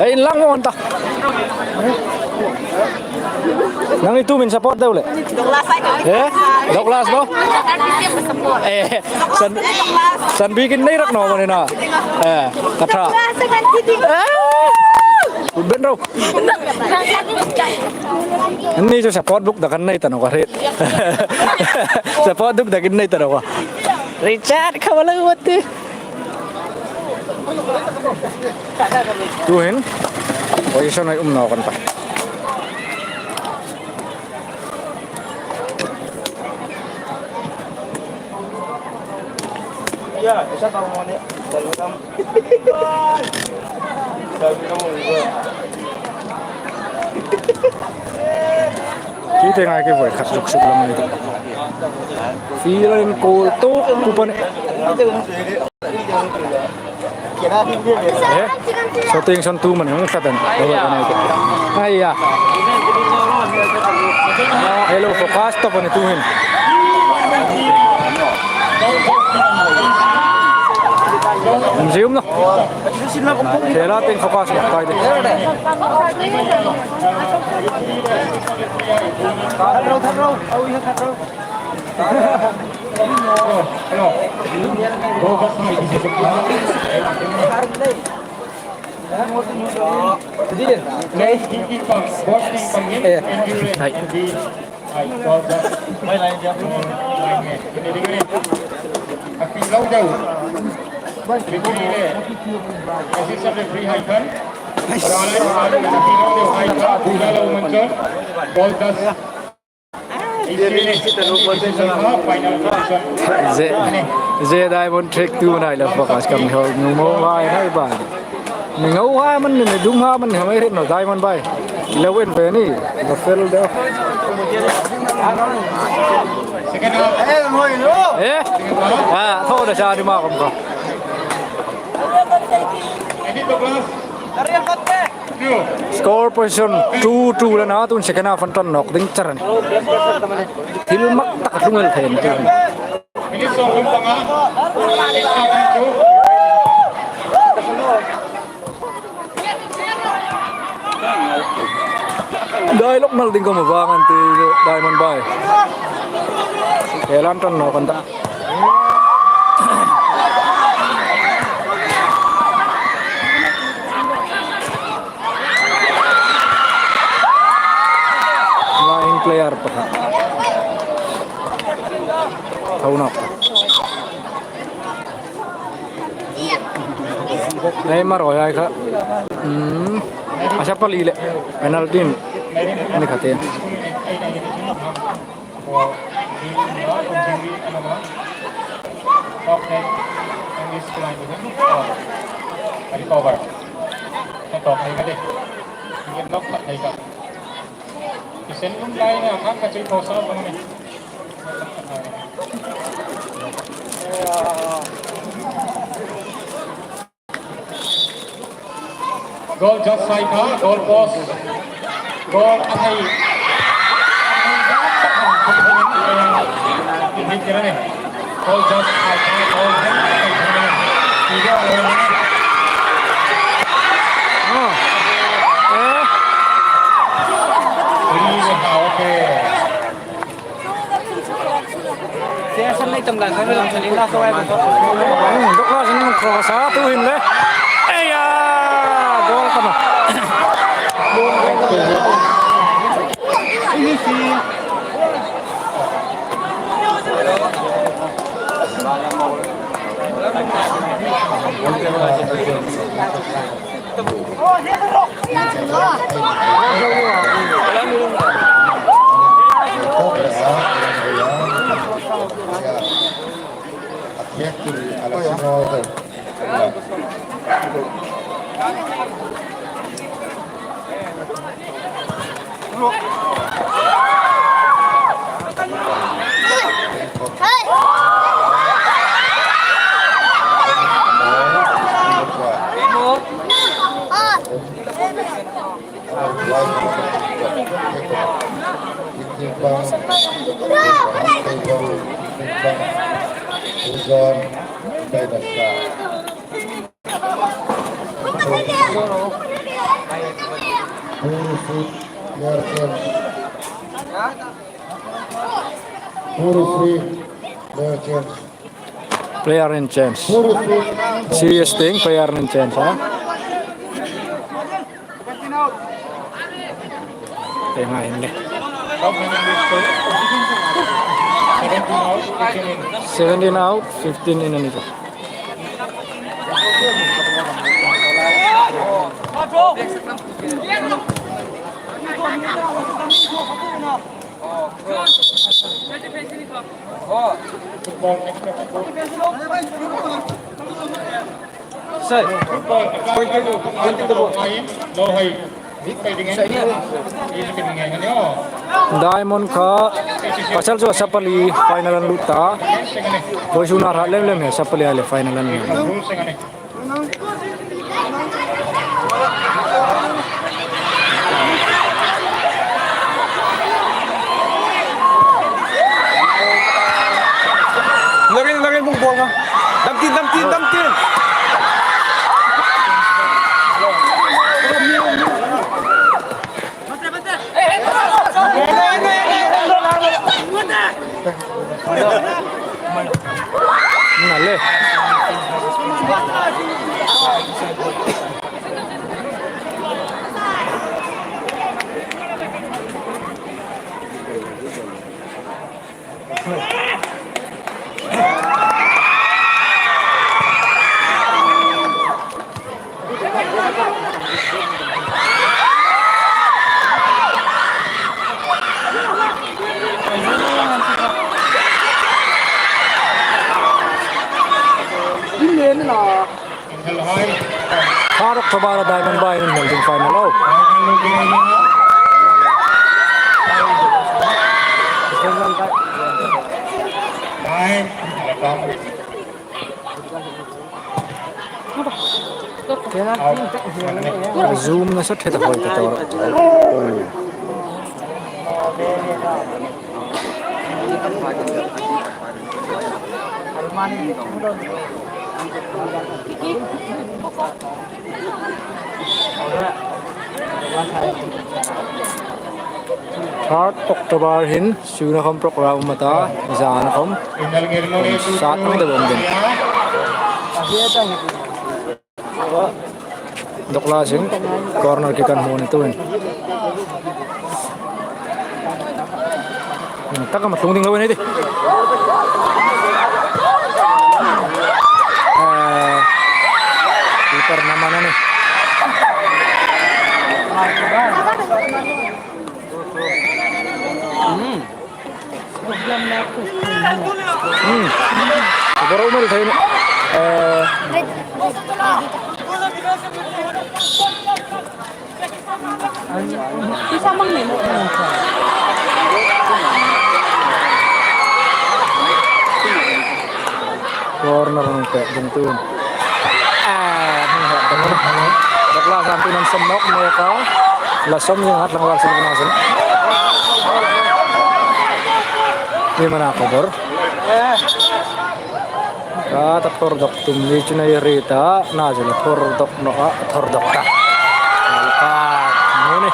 Ei, lang on ta. Nang i tu min support deu le. Eh? Douglas bo? Eh, san, san bikin nei rak naw mani na. Eh, ka tha. Eh! Ben ro. Ni chu support buk da kan nei ta naw ka hre. Support buk da kin nei ta naw ka. Richard, kha wala wati. Tuhin, position ai um naw kan pa. Ki te ngai ke voi khat suk suk lam ni. Field in goal to kupon. Eh, shooting son tu man hung satan. Ai ya. Hello, focus to pani tu hin. Um zium no. Khela tin focus ma kai de. Ze, ze Diamond Trek tu nai la focus kam hol nu mo vai hai ba. Ni ngau ha man ni dum ha man ha mai ret no Diamond bai. Lo en ve ni. Lo fel de. Eh? Ah, tho da cha di ma kom ka. Score position two two la na tun second half an tan nawk ding char a nih. Thil mak tak a tlung el thei a nih. Dai lok mal ding ko ma vang an ti Diamond bai. Elan tan nawk an ta. Line player pakhat. Tho nawk. Neymar oi ai kha. Hmm. A sapa li le. Penalty ni kha te. Recover. Ka tawk thei ka ti. Ngen lawk khat thei ka. Ki sen lum lai na, khang ka chui thaw sa bang ni. Goal just side kha, goal post. Goal a thei. Goal just side kha, goal. Ah. Eh. Okay. Hmm, Douglas-in cross a, tu hin le. Eia, goal ka ma. Player in change. Serious thing, player in change, ha? Te ngai hin le. Seventeen out, fifteen in a ni ta. Diamond kha pasal chu a sapa li final an lut ta. Vawisun a hrat lem lem hi sapa li a le final an lut. Larin, larin, bung bol ka. Dam tin, dam tin, dam tin. Nale. Thar October-a Diamond Bar-in an hmel ding final a. Zoom nasa ṭhet a hoi ka tawr. Thar October hin suna khom program um a ta, zana khom. Sat mi da bom din. Douglas-in corner kick an hmu ni tuin. Taka ma tlung ding lo ni ti. Eh, keeper na man a nih. Hmm. Hmm. Boro mel thei ni. Eh. Corner an pêk ding tu. Ah, hung hak ding. Douglas an tu'n an sawm nawk mek a. La sawm zing hat lang wal sin na sin. Ni mana khawbor. Ka ta thawr dawk tum ni chu nei ri ta, na chu la thawr dawk naw a, thawr dawk ta. Ka mu ni.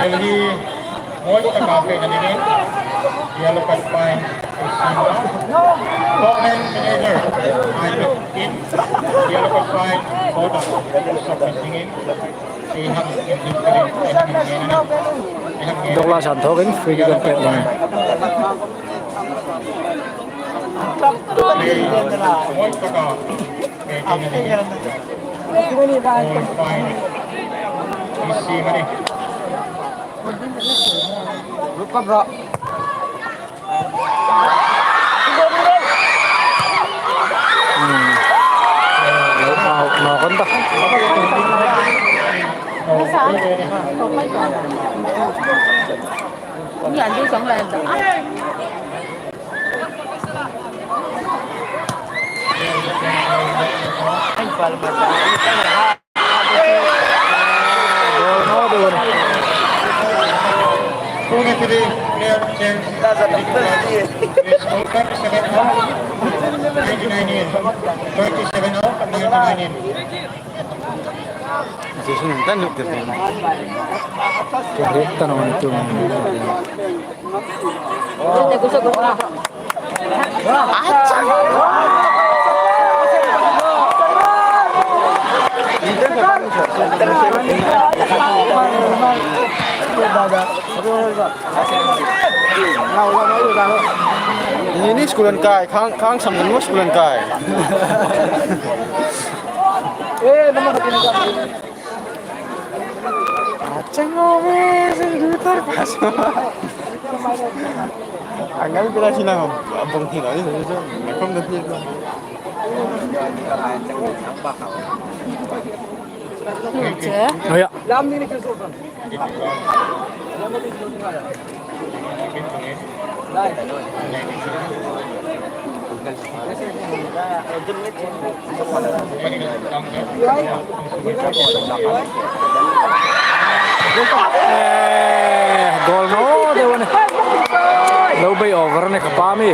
Delhi, Moy Taka fe na ni. Yellow card fine. Government manager. I mean, in. Yellow card fine. Order. Stop missing in. Douglas an thawkin free kick an pêk ding. Hmm. Lo out nawk an ta. Ini school an kai, khang, khang sam kan school an kai. Angal kira sila ngam, abang kira ni, na kom na tiya. Oh ya. Eh, goal naw deu a nih. Lo bei over a nih ka pa mi.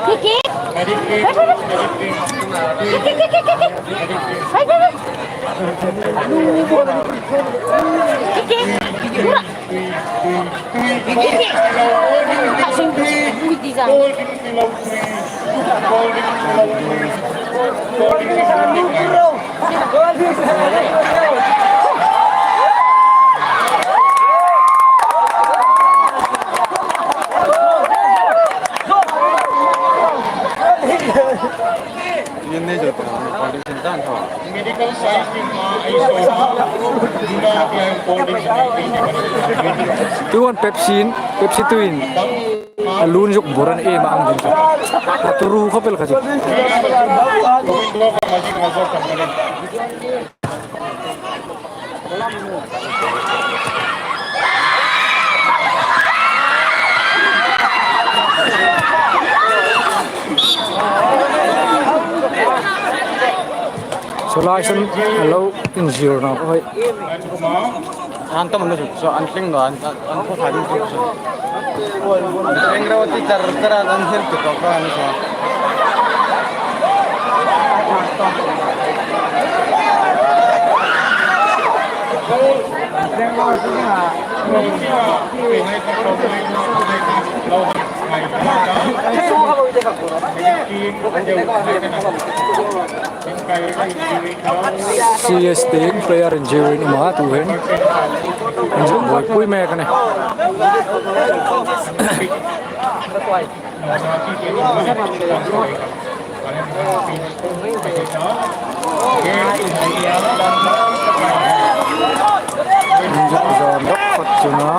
Kiki. Kiki, kiki, kiki. Hai, hai, hai. Kiki. Ura. Kiki. Kasing. Wih, di sana. Medical science ni ma ei so. Tuhin Pepsi in, Pepsi tuhin. A lun zuk bor an em ang ding. A turu khawp el kha chu. Saw lai san a lo inzir nawk a hoi. An tam an suk so an tling do an an ko kha ding suk so. An tling ro ti tar tar an hel ti ko ka an so. C S T player injury an um a, tu hin an zuk buoipui mek a nih. An zuk zawn rawp phawt chun a.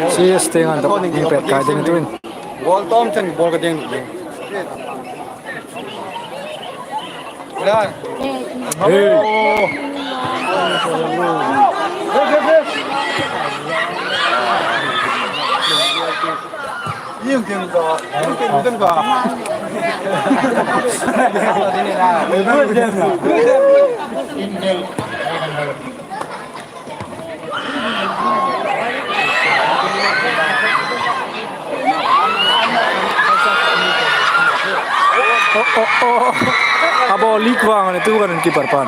C S T ngan tak ni pet kai ding tuin. Goal tawm chen ball ka ding ding. Hey. Oh, oh, oh. A ball leak vang a ni tu kan keeper pan.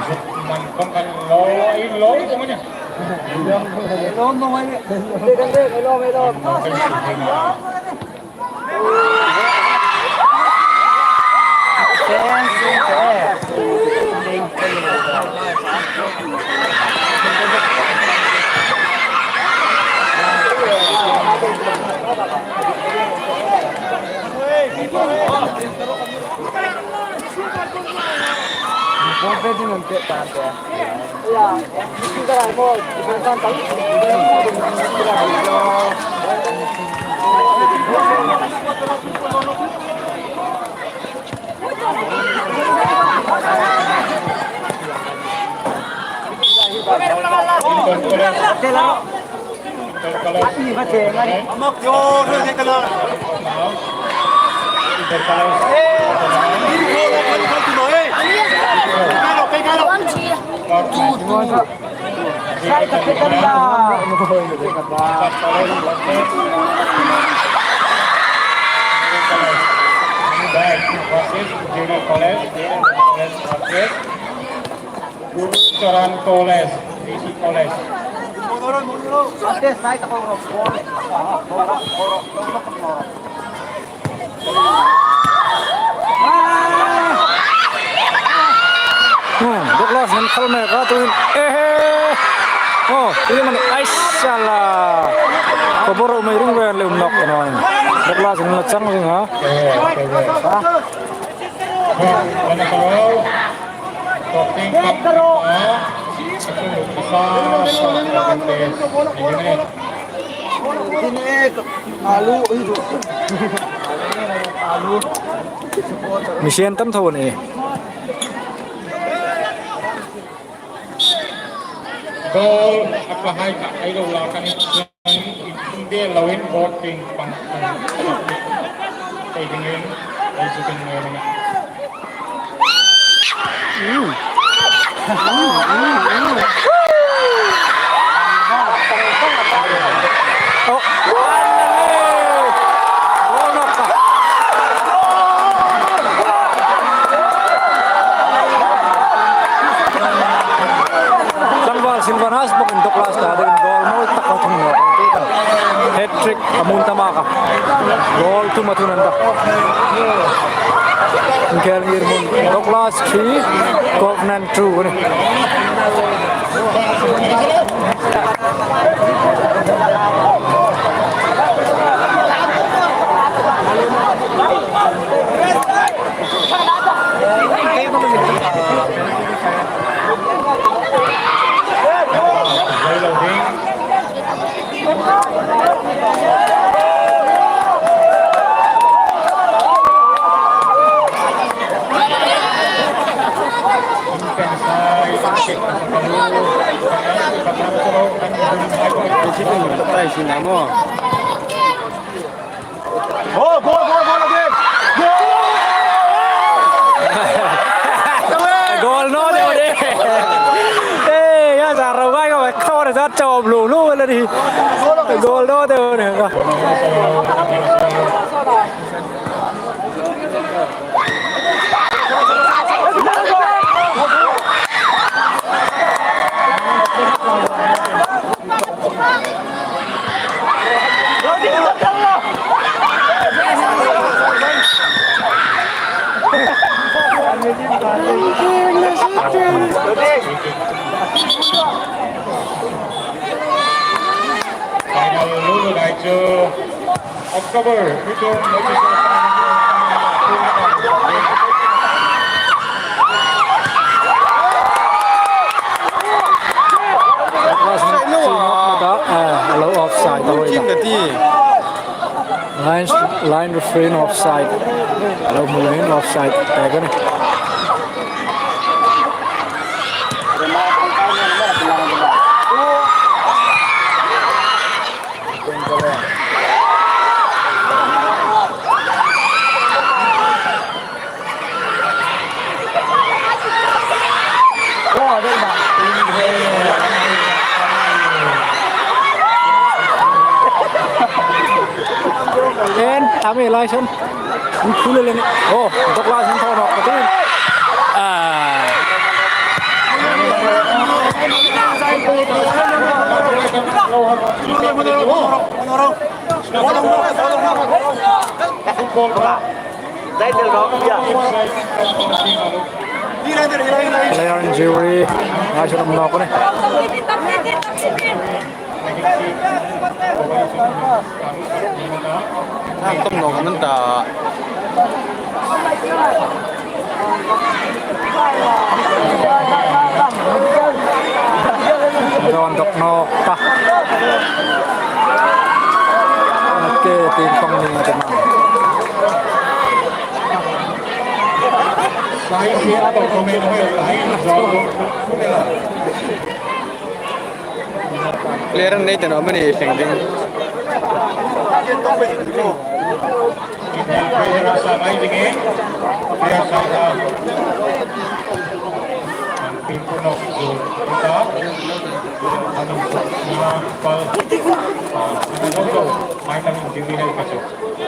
Gurucharan College, D C College. Hmm, Douglas han khal mek a tuin. Ehe. Oh, tuin man ai sala. Ko boro mai ring wen le um nok no. Douglas han la chang ring ha. Mi sien tam tho ni. Goal, a pa hai ka, ai lo la ka ni. Inthum de lo in ball ping pang pang. Ei dingin. Tlangval Silvan House bawkin Douglas ta dingin goal mawi tak a thun nawk. Hat-trick a mun ta mak a. Goal thum a thun an ta. Inkhel ngirhmun Douglas three, Covenant two a nih. Goal, goal, goal again! Goal! Goal naw de, naw de. Eh, ya sa ro gai ka khawr sa chawp lu lu la ni. Goal naw de, naw de. Final lulu dai chu October, That was not, not, uh, a low offside. Line, line referee offside. A lo hmu leh offside. En, tami lai sen. An phul le ni. Oh, Douglas an thaw nawk ka ti. Ah. Player injury, ngai chu nawk ni. Tam nawk an ta. Dawn dawk nawk ta. Ke tin kong ni te ma. Player an nei ta naw mani thleng ding.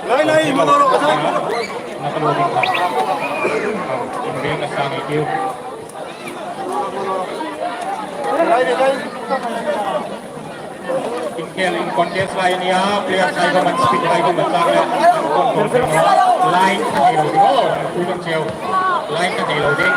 Lai, lai, mo ro, ka sa. Inkhel in contest lai a nih a, player hai khawm an speed hai khawm an tlak le. Line ka nei lo ding aw, pui kan cheu. Line ka nei lo ding.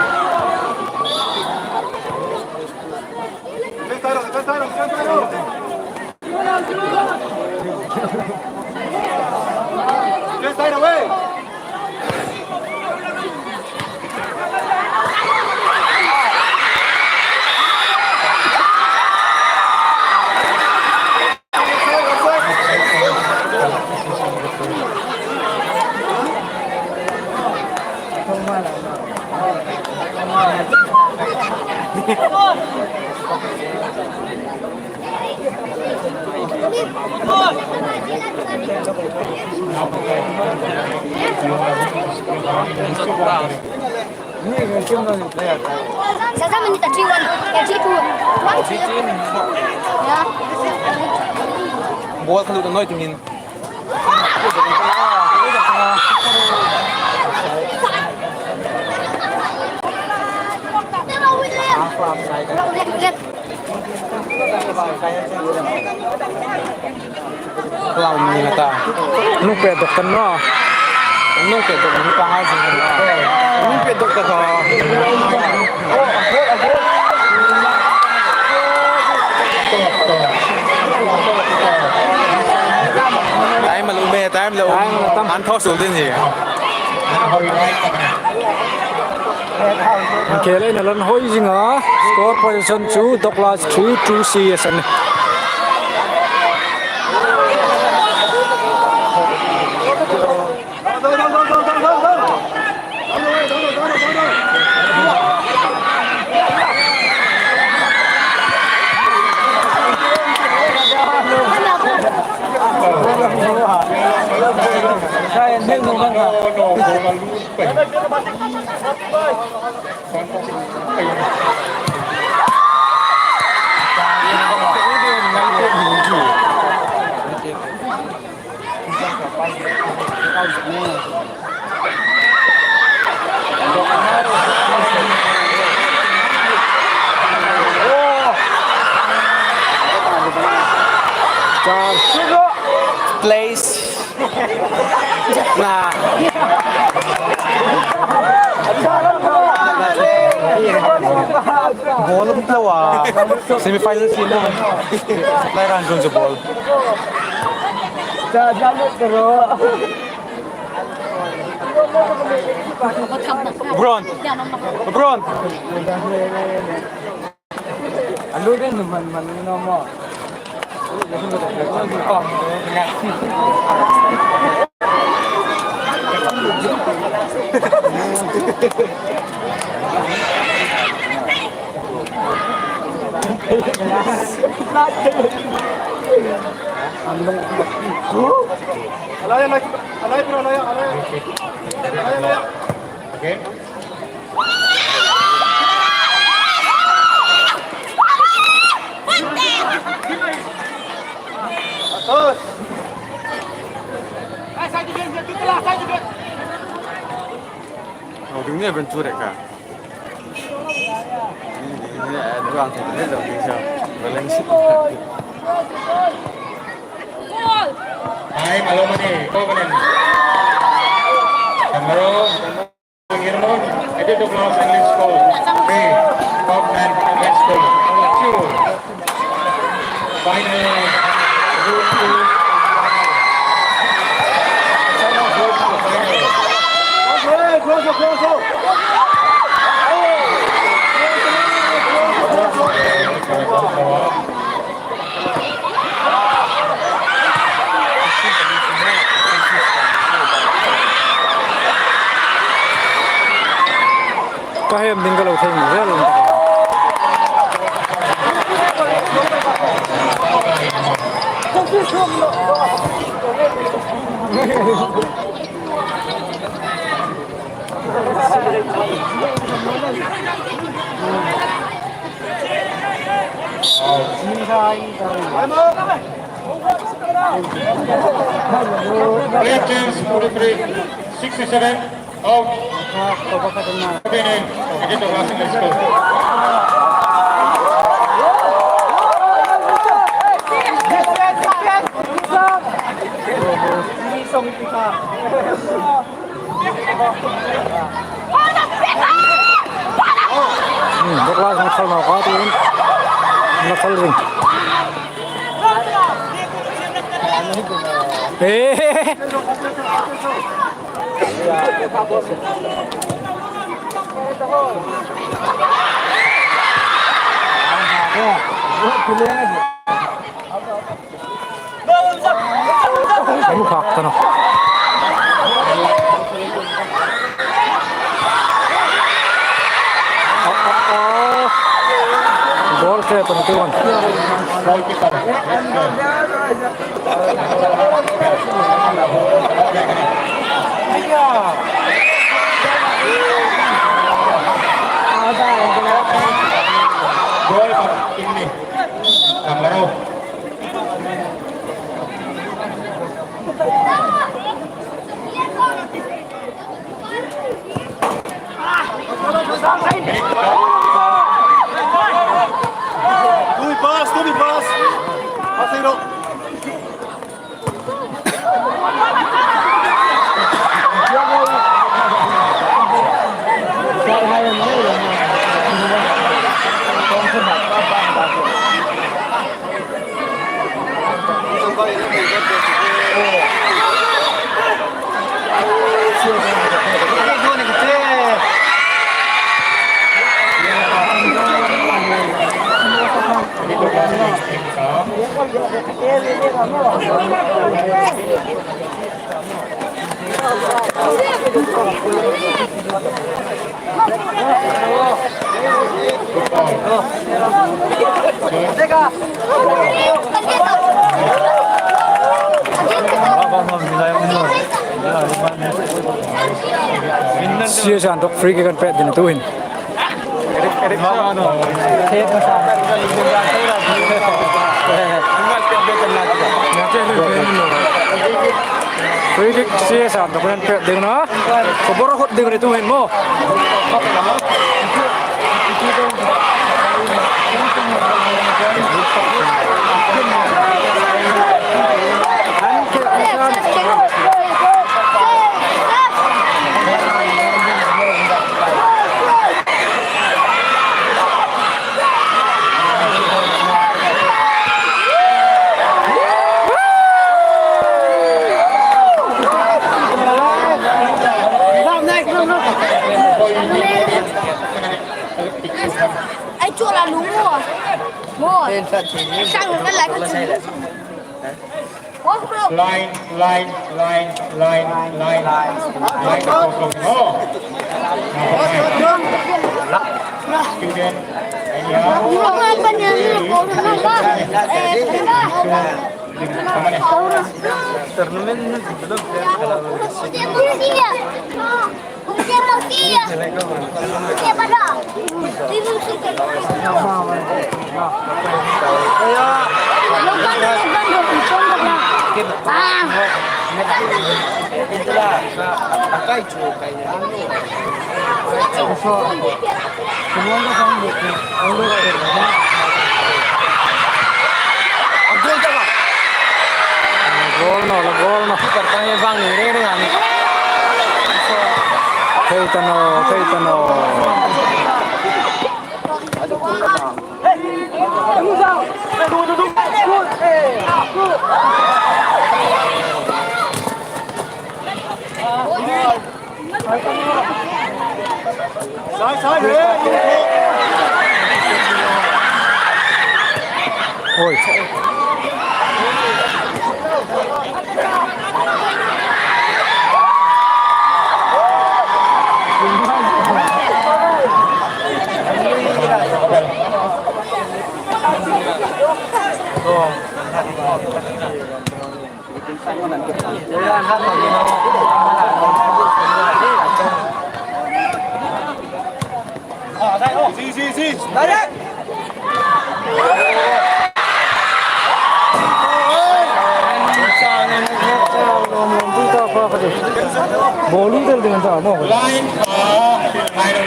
Ball kha lut a nuoi tingin. Lau ni ta. Nung pe dok kan no. Nung pe dok ni pa ha jing kan no. Nung pe dok ta ko. Time lo me, time lo. Time lo tam. An thaw sul din hi. An khel ei na lan hoi zing a. Score position chu Douglas three, two C S an. Place. Na. Ball um tlawa. Semi final sina. Lai ran jong ball. Bron. Bron. Alu din man man no mo. Alai, alai, alai, bro, alai, alai. Alai, alai. Okay. Ai, malo mani, ko kanen. Kamaro. Ngirmon, Edit of Laos English School, B, Top Nine English School, two. Final, round two. Final. Ka hem ding ka lo thei mi zel. Player change, forty-three, sixty-seven, out. Again, let's go. Hmm, Douglas na thal nau ka ti. Na thal ring. Eh. Lu hak ta naw. Oh, oh, oh. Goal. Goalkeeper. Goal, Kamaro. Tumi pass, tumi pass. Pass ei ro. C S A hang dawk free kick an pek ding tuhin. Free kick C S A hang dawk an pek ding naw. Khawbor hot ding ni tuhin maw. Ai, chu la lu mo. Mo. Sang ka la ka chu. Line, line, line, line, line. Line, go, go, go. Student. Goal naw, la goal naw. Thei ta naw, thei ta naw. Oi. Bowling tel ding ta mo. Line pa, line,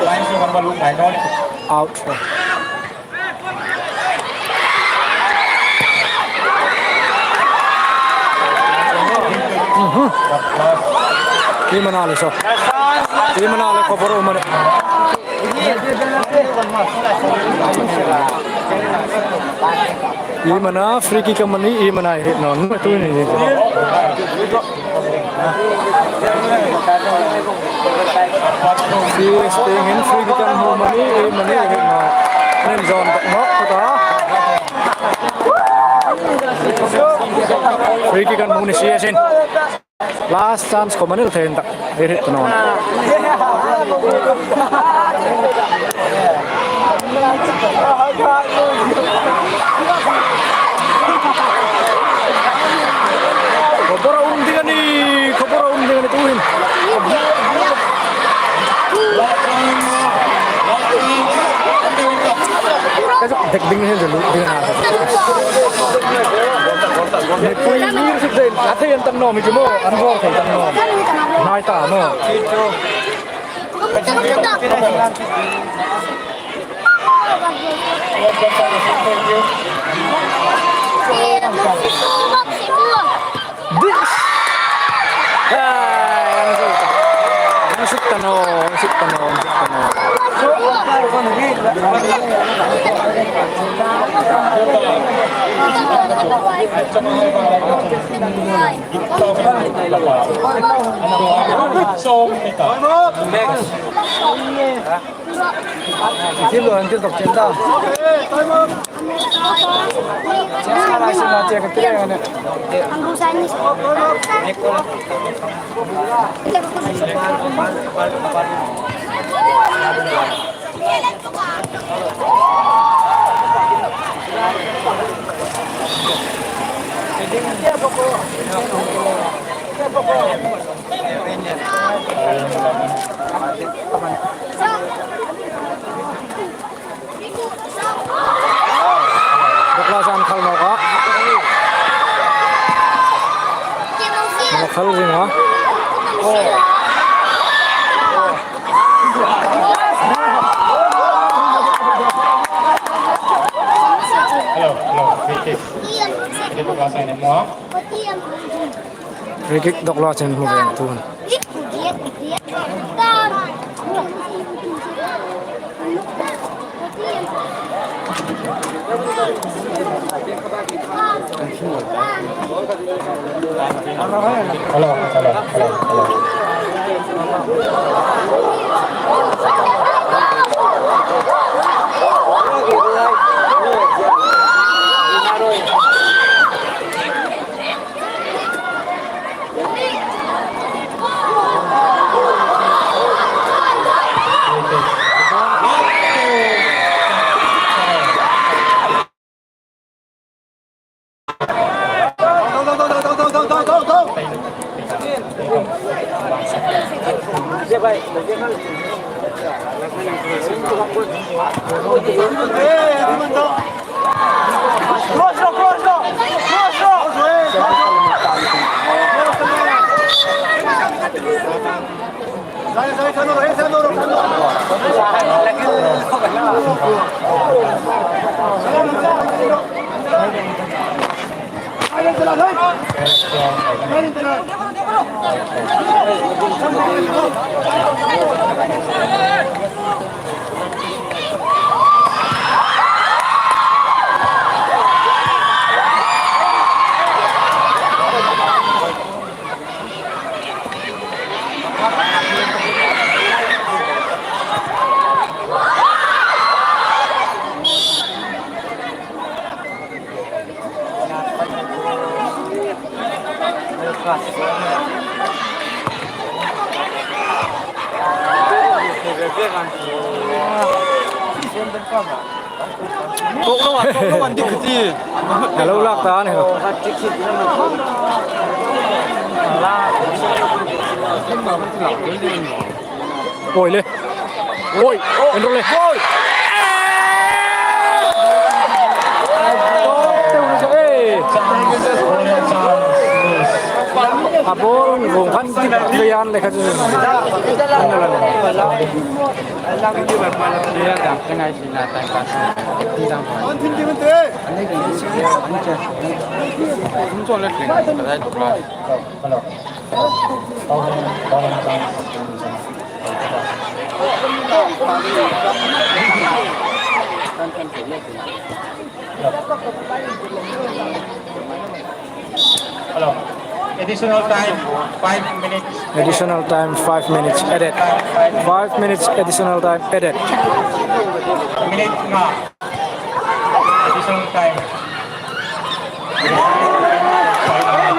line, line. Out. Iemani le saw. Iemani le khawbor um a nih. Iemani free kick amanih, iemani hriet naw. Nuhmei tu ni. C S A tieng hin free kick an hmu amanih, iemani hriet naw. Nen zon tak nawk ta. Free kick an hmu ni C S A hin. Last chance khawm a ni thei tak ei hriet ta naw. Khawbor a um ding a nih, khawbor a um ding a nih tuhin. Ka zuk dek ding hin zuk lut ding a na. Mipui hlir suk ding, a thei an tam naw mi chu maw, an bor thei tam naw. Hnai ta maw. Dis. Ai, an suk ta naw, an suk ta naw, an suk ta naw. Next. Thil lo an thil tok chen ta. Chen sa lai sin na che ka kire ane. Douglas an khal nawk a. An khal zing a. Hello, hello, free kick. Free kick Douglas in mo. Free kick Douglas in hmu ve a ni tuhin. Hello, hello, hello, hello. Hello, lak ta ni. Oi le. Oi, en ro le. Oi. A ball vawng khan tik ve an le kha chu. Hello. Additional time, five minutes. Additional time, five minutes added. Five minutes additional time added. Minute nga. Additional time. Additional time.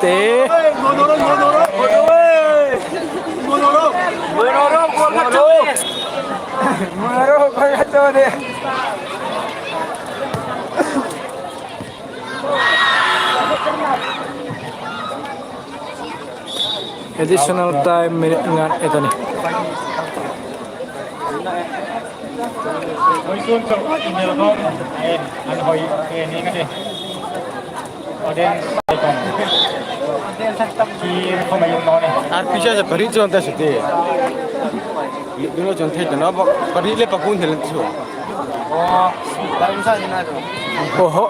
Te. Additional time minute nga et a nih. Ar pisa sa pari chon ta sute. Duno chon thei ta no, pari le pakun thei le chu. Oho.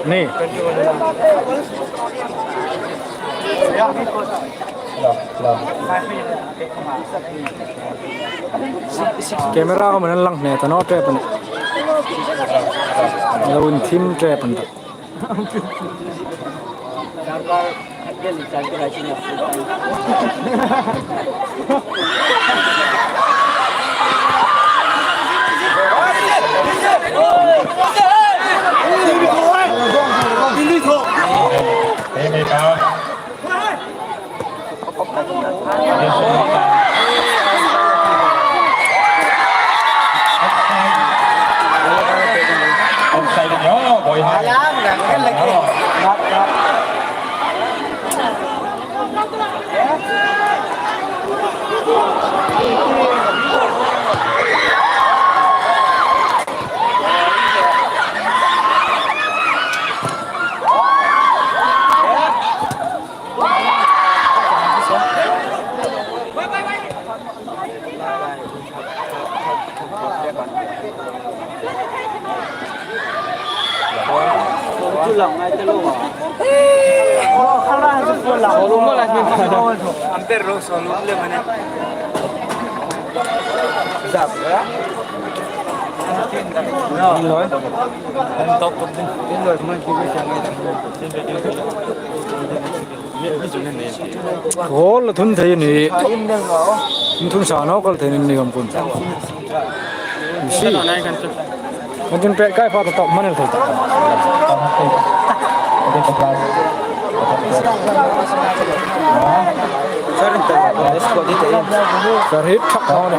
Ni. Camera ko man lang ne ta no te pan. Lo in thim te pan. Goal la thun thei ni. Thun sa naw kal thei ni gam kun. Si. Kan tin pe kai fa ta man el thei ta. Sir, hit thak naw ni.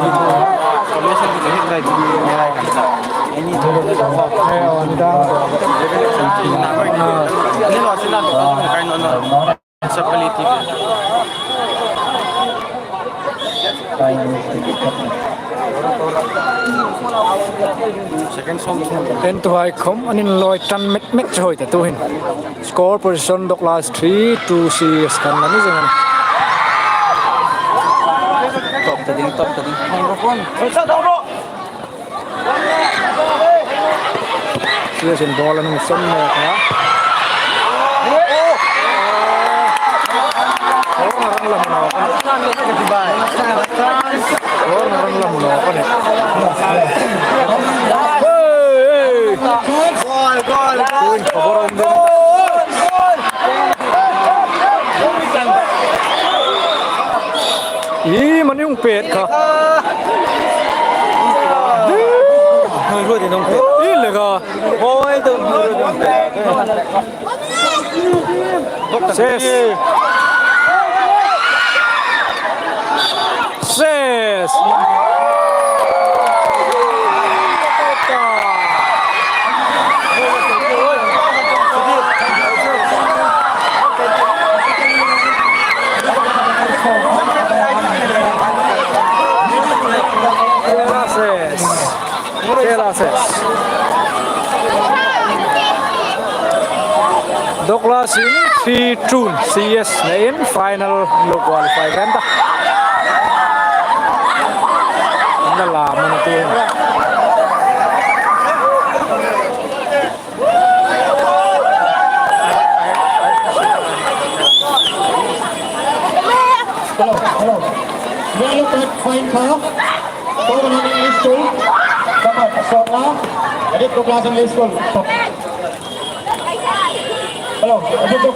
Second song. Entuhai khom an inlawi ṭan met met chu hoi ta tu hin. Score position Douglas three two C S kan la ni zing a nih. Top ta ding, top ta ding. Microphone. Siasin ball an hung sawn mek a. Corner an la hmu nawk a nih. Corner an la hmu nawk a nih. Hey, hey. Goal, goal, goal. Ih, mani hung pet kha. Ih, le kha. Ses. Ses. Ses. Kela ses. Douglas in three two C S nein final lo qualify kan ta. An la la man tu. Hello, hello. Yellow card, fine card. Ko ko na ni school. Ko ko so na. Adi ko class ni school. Hello, adi ko.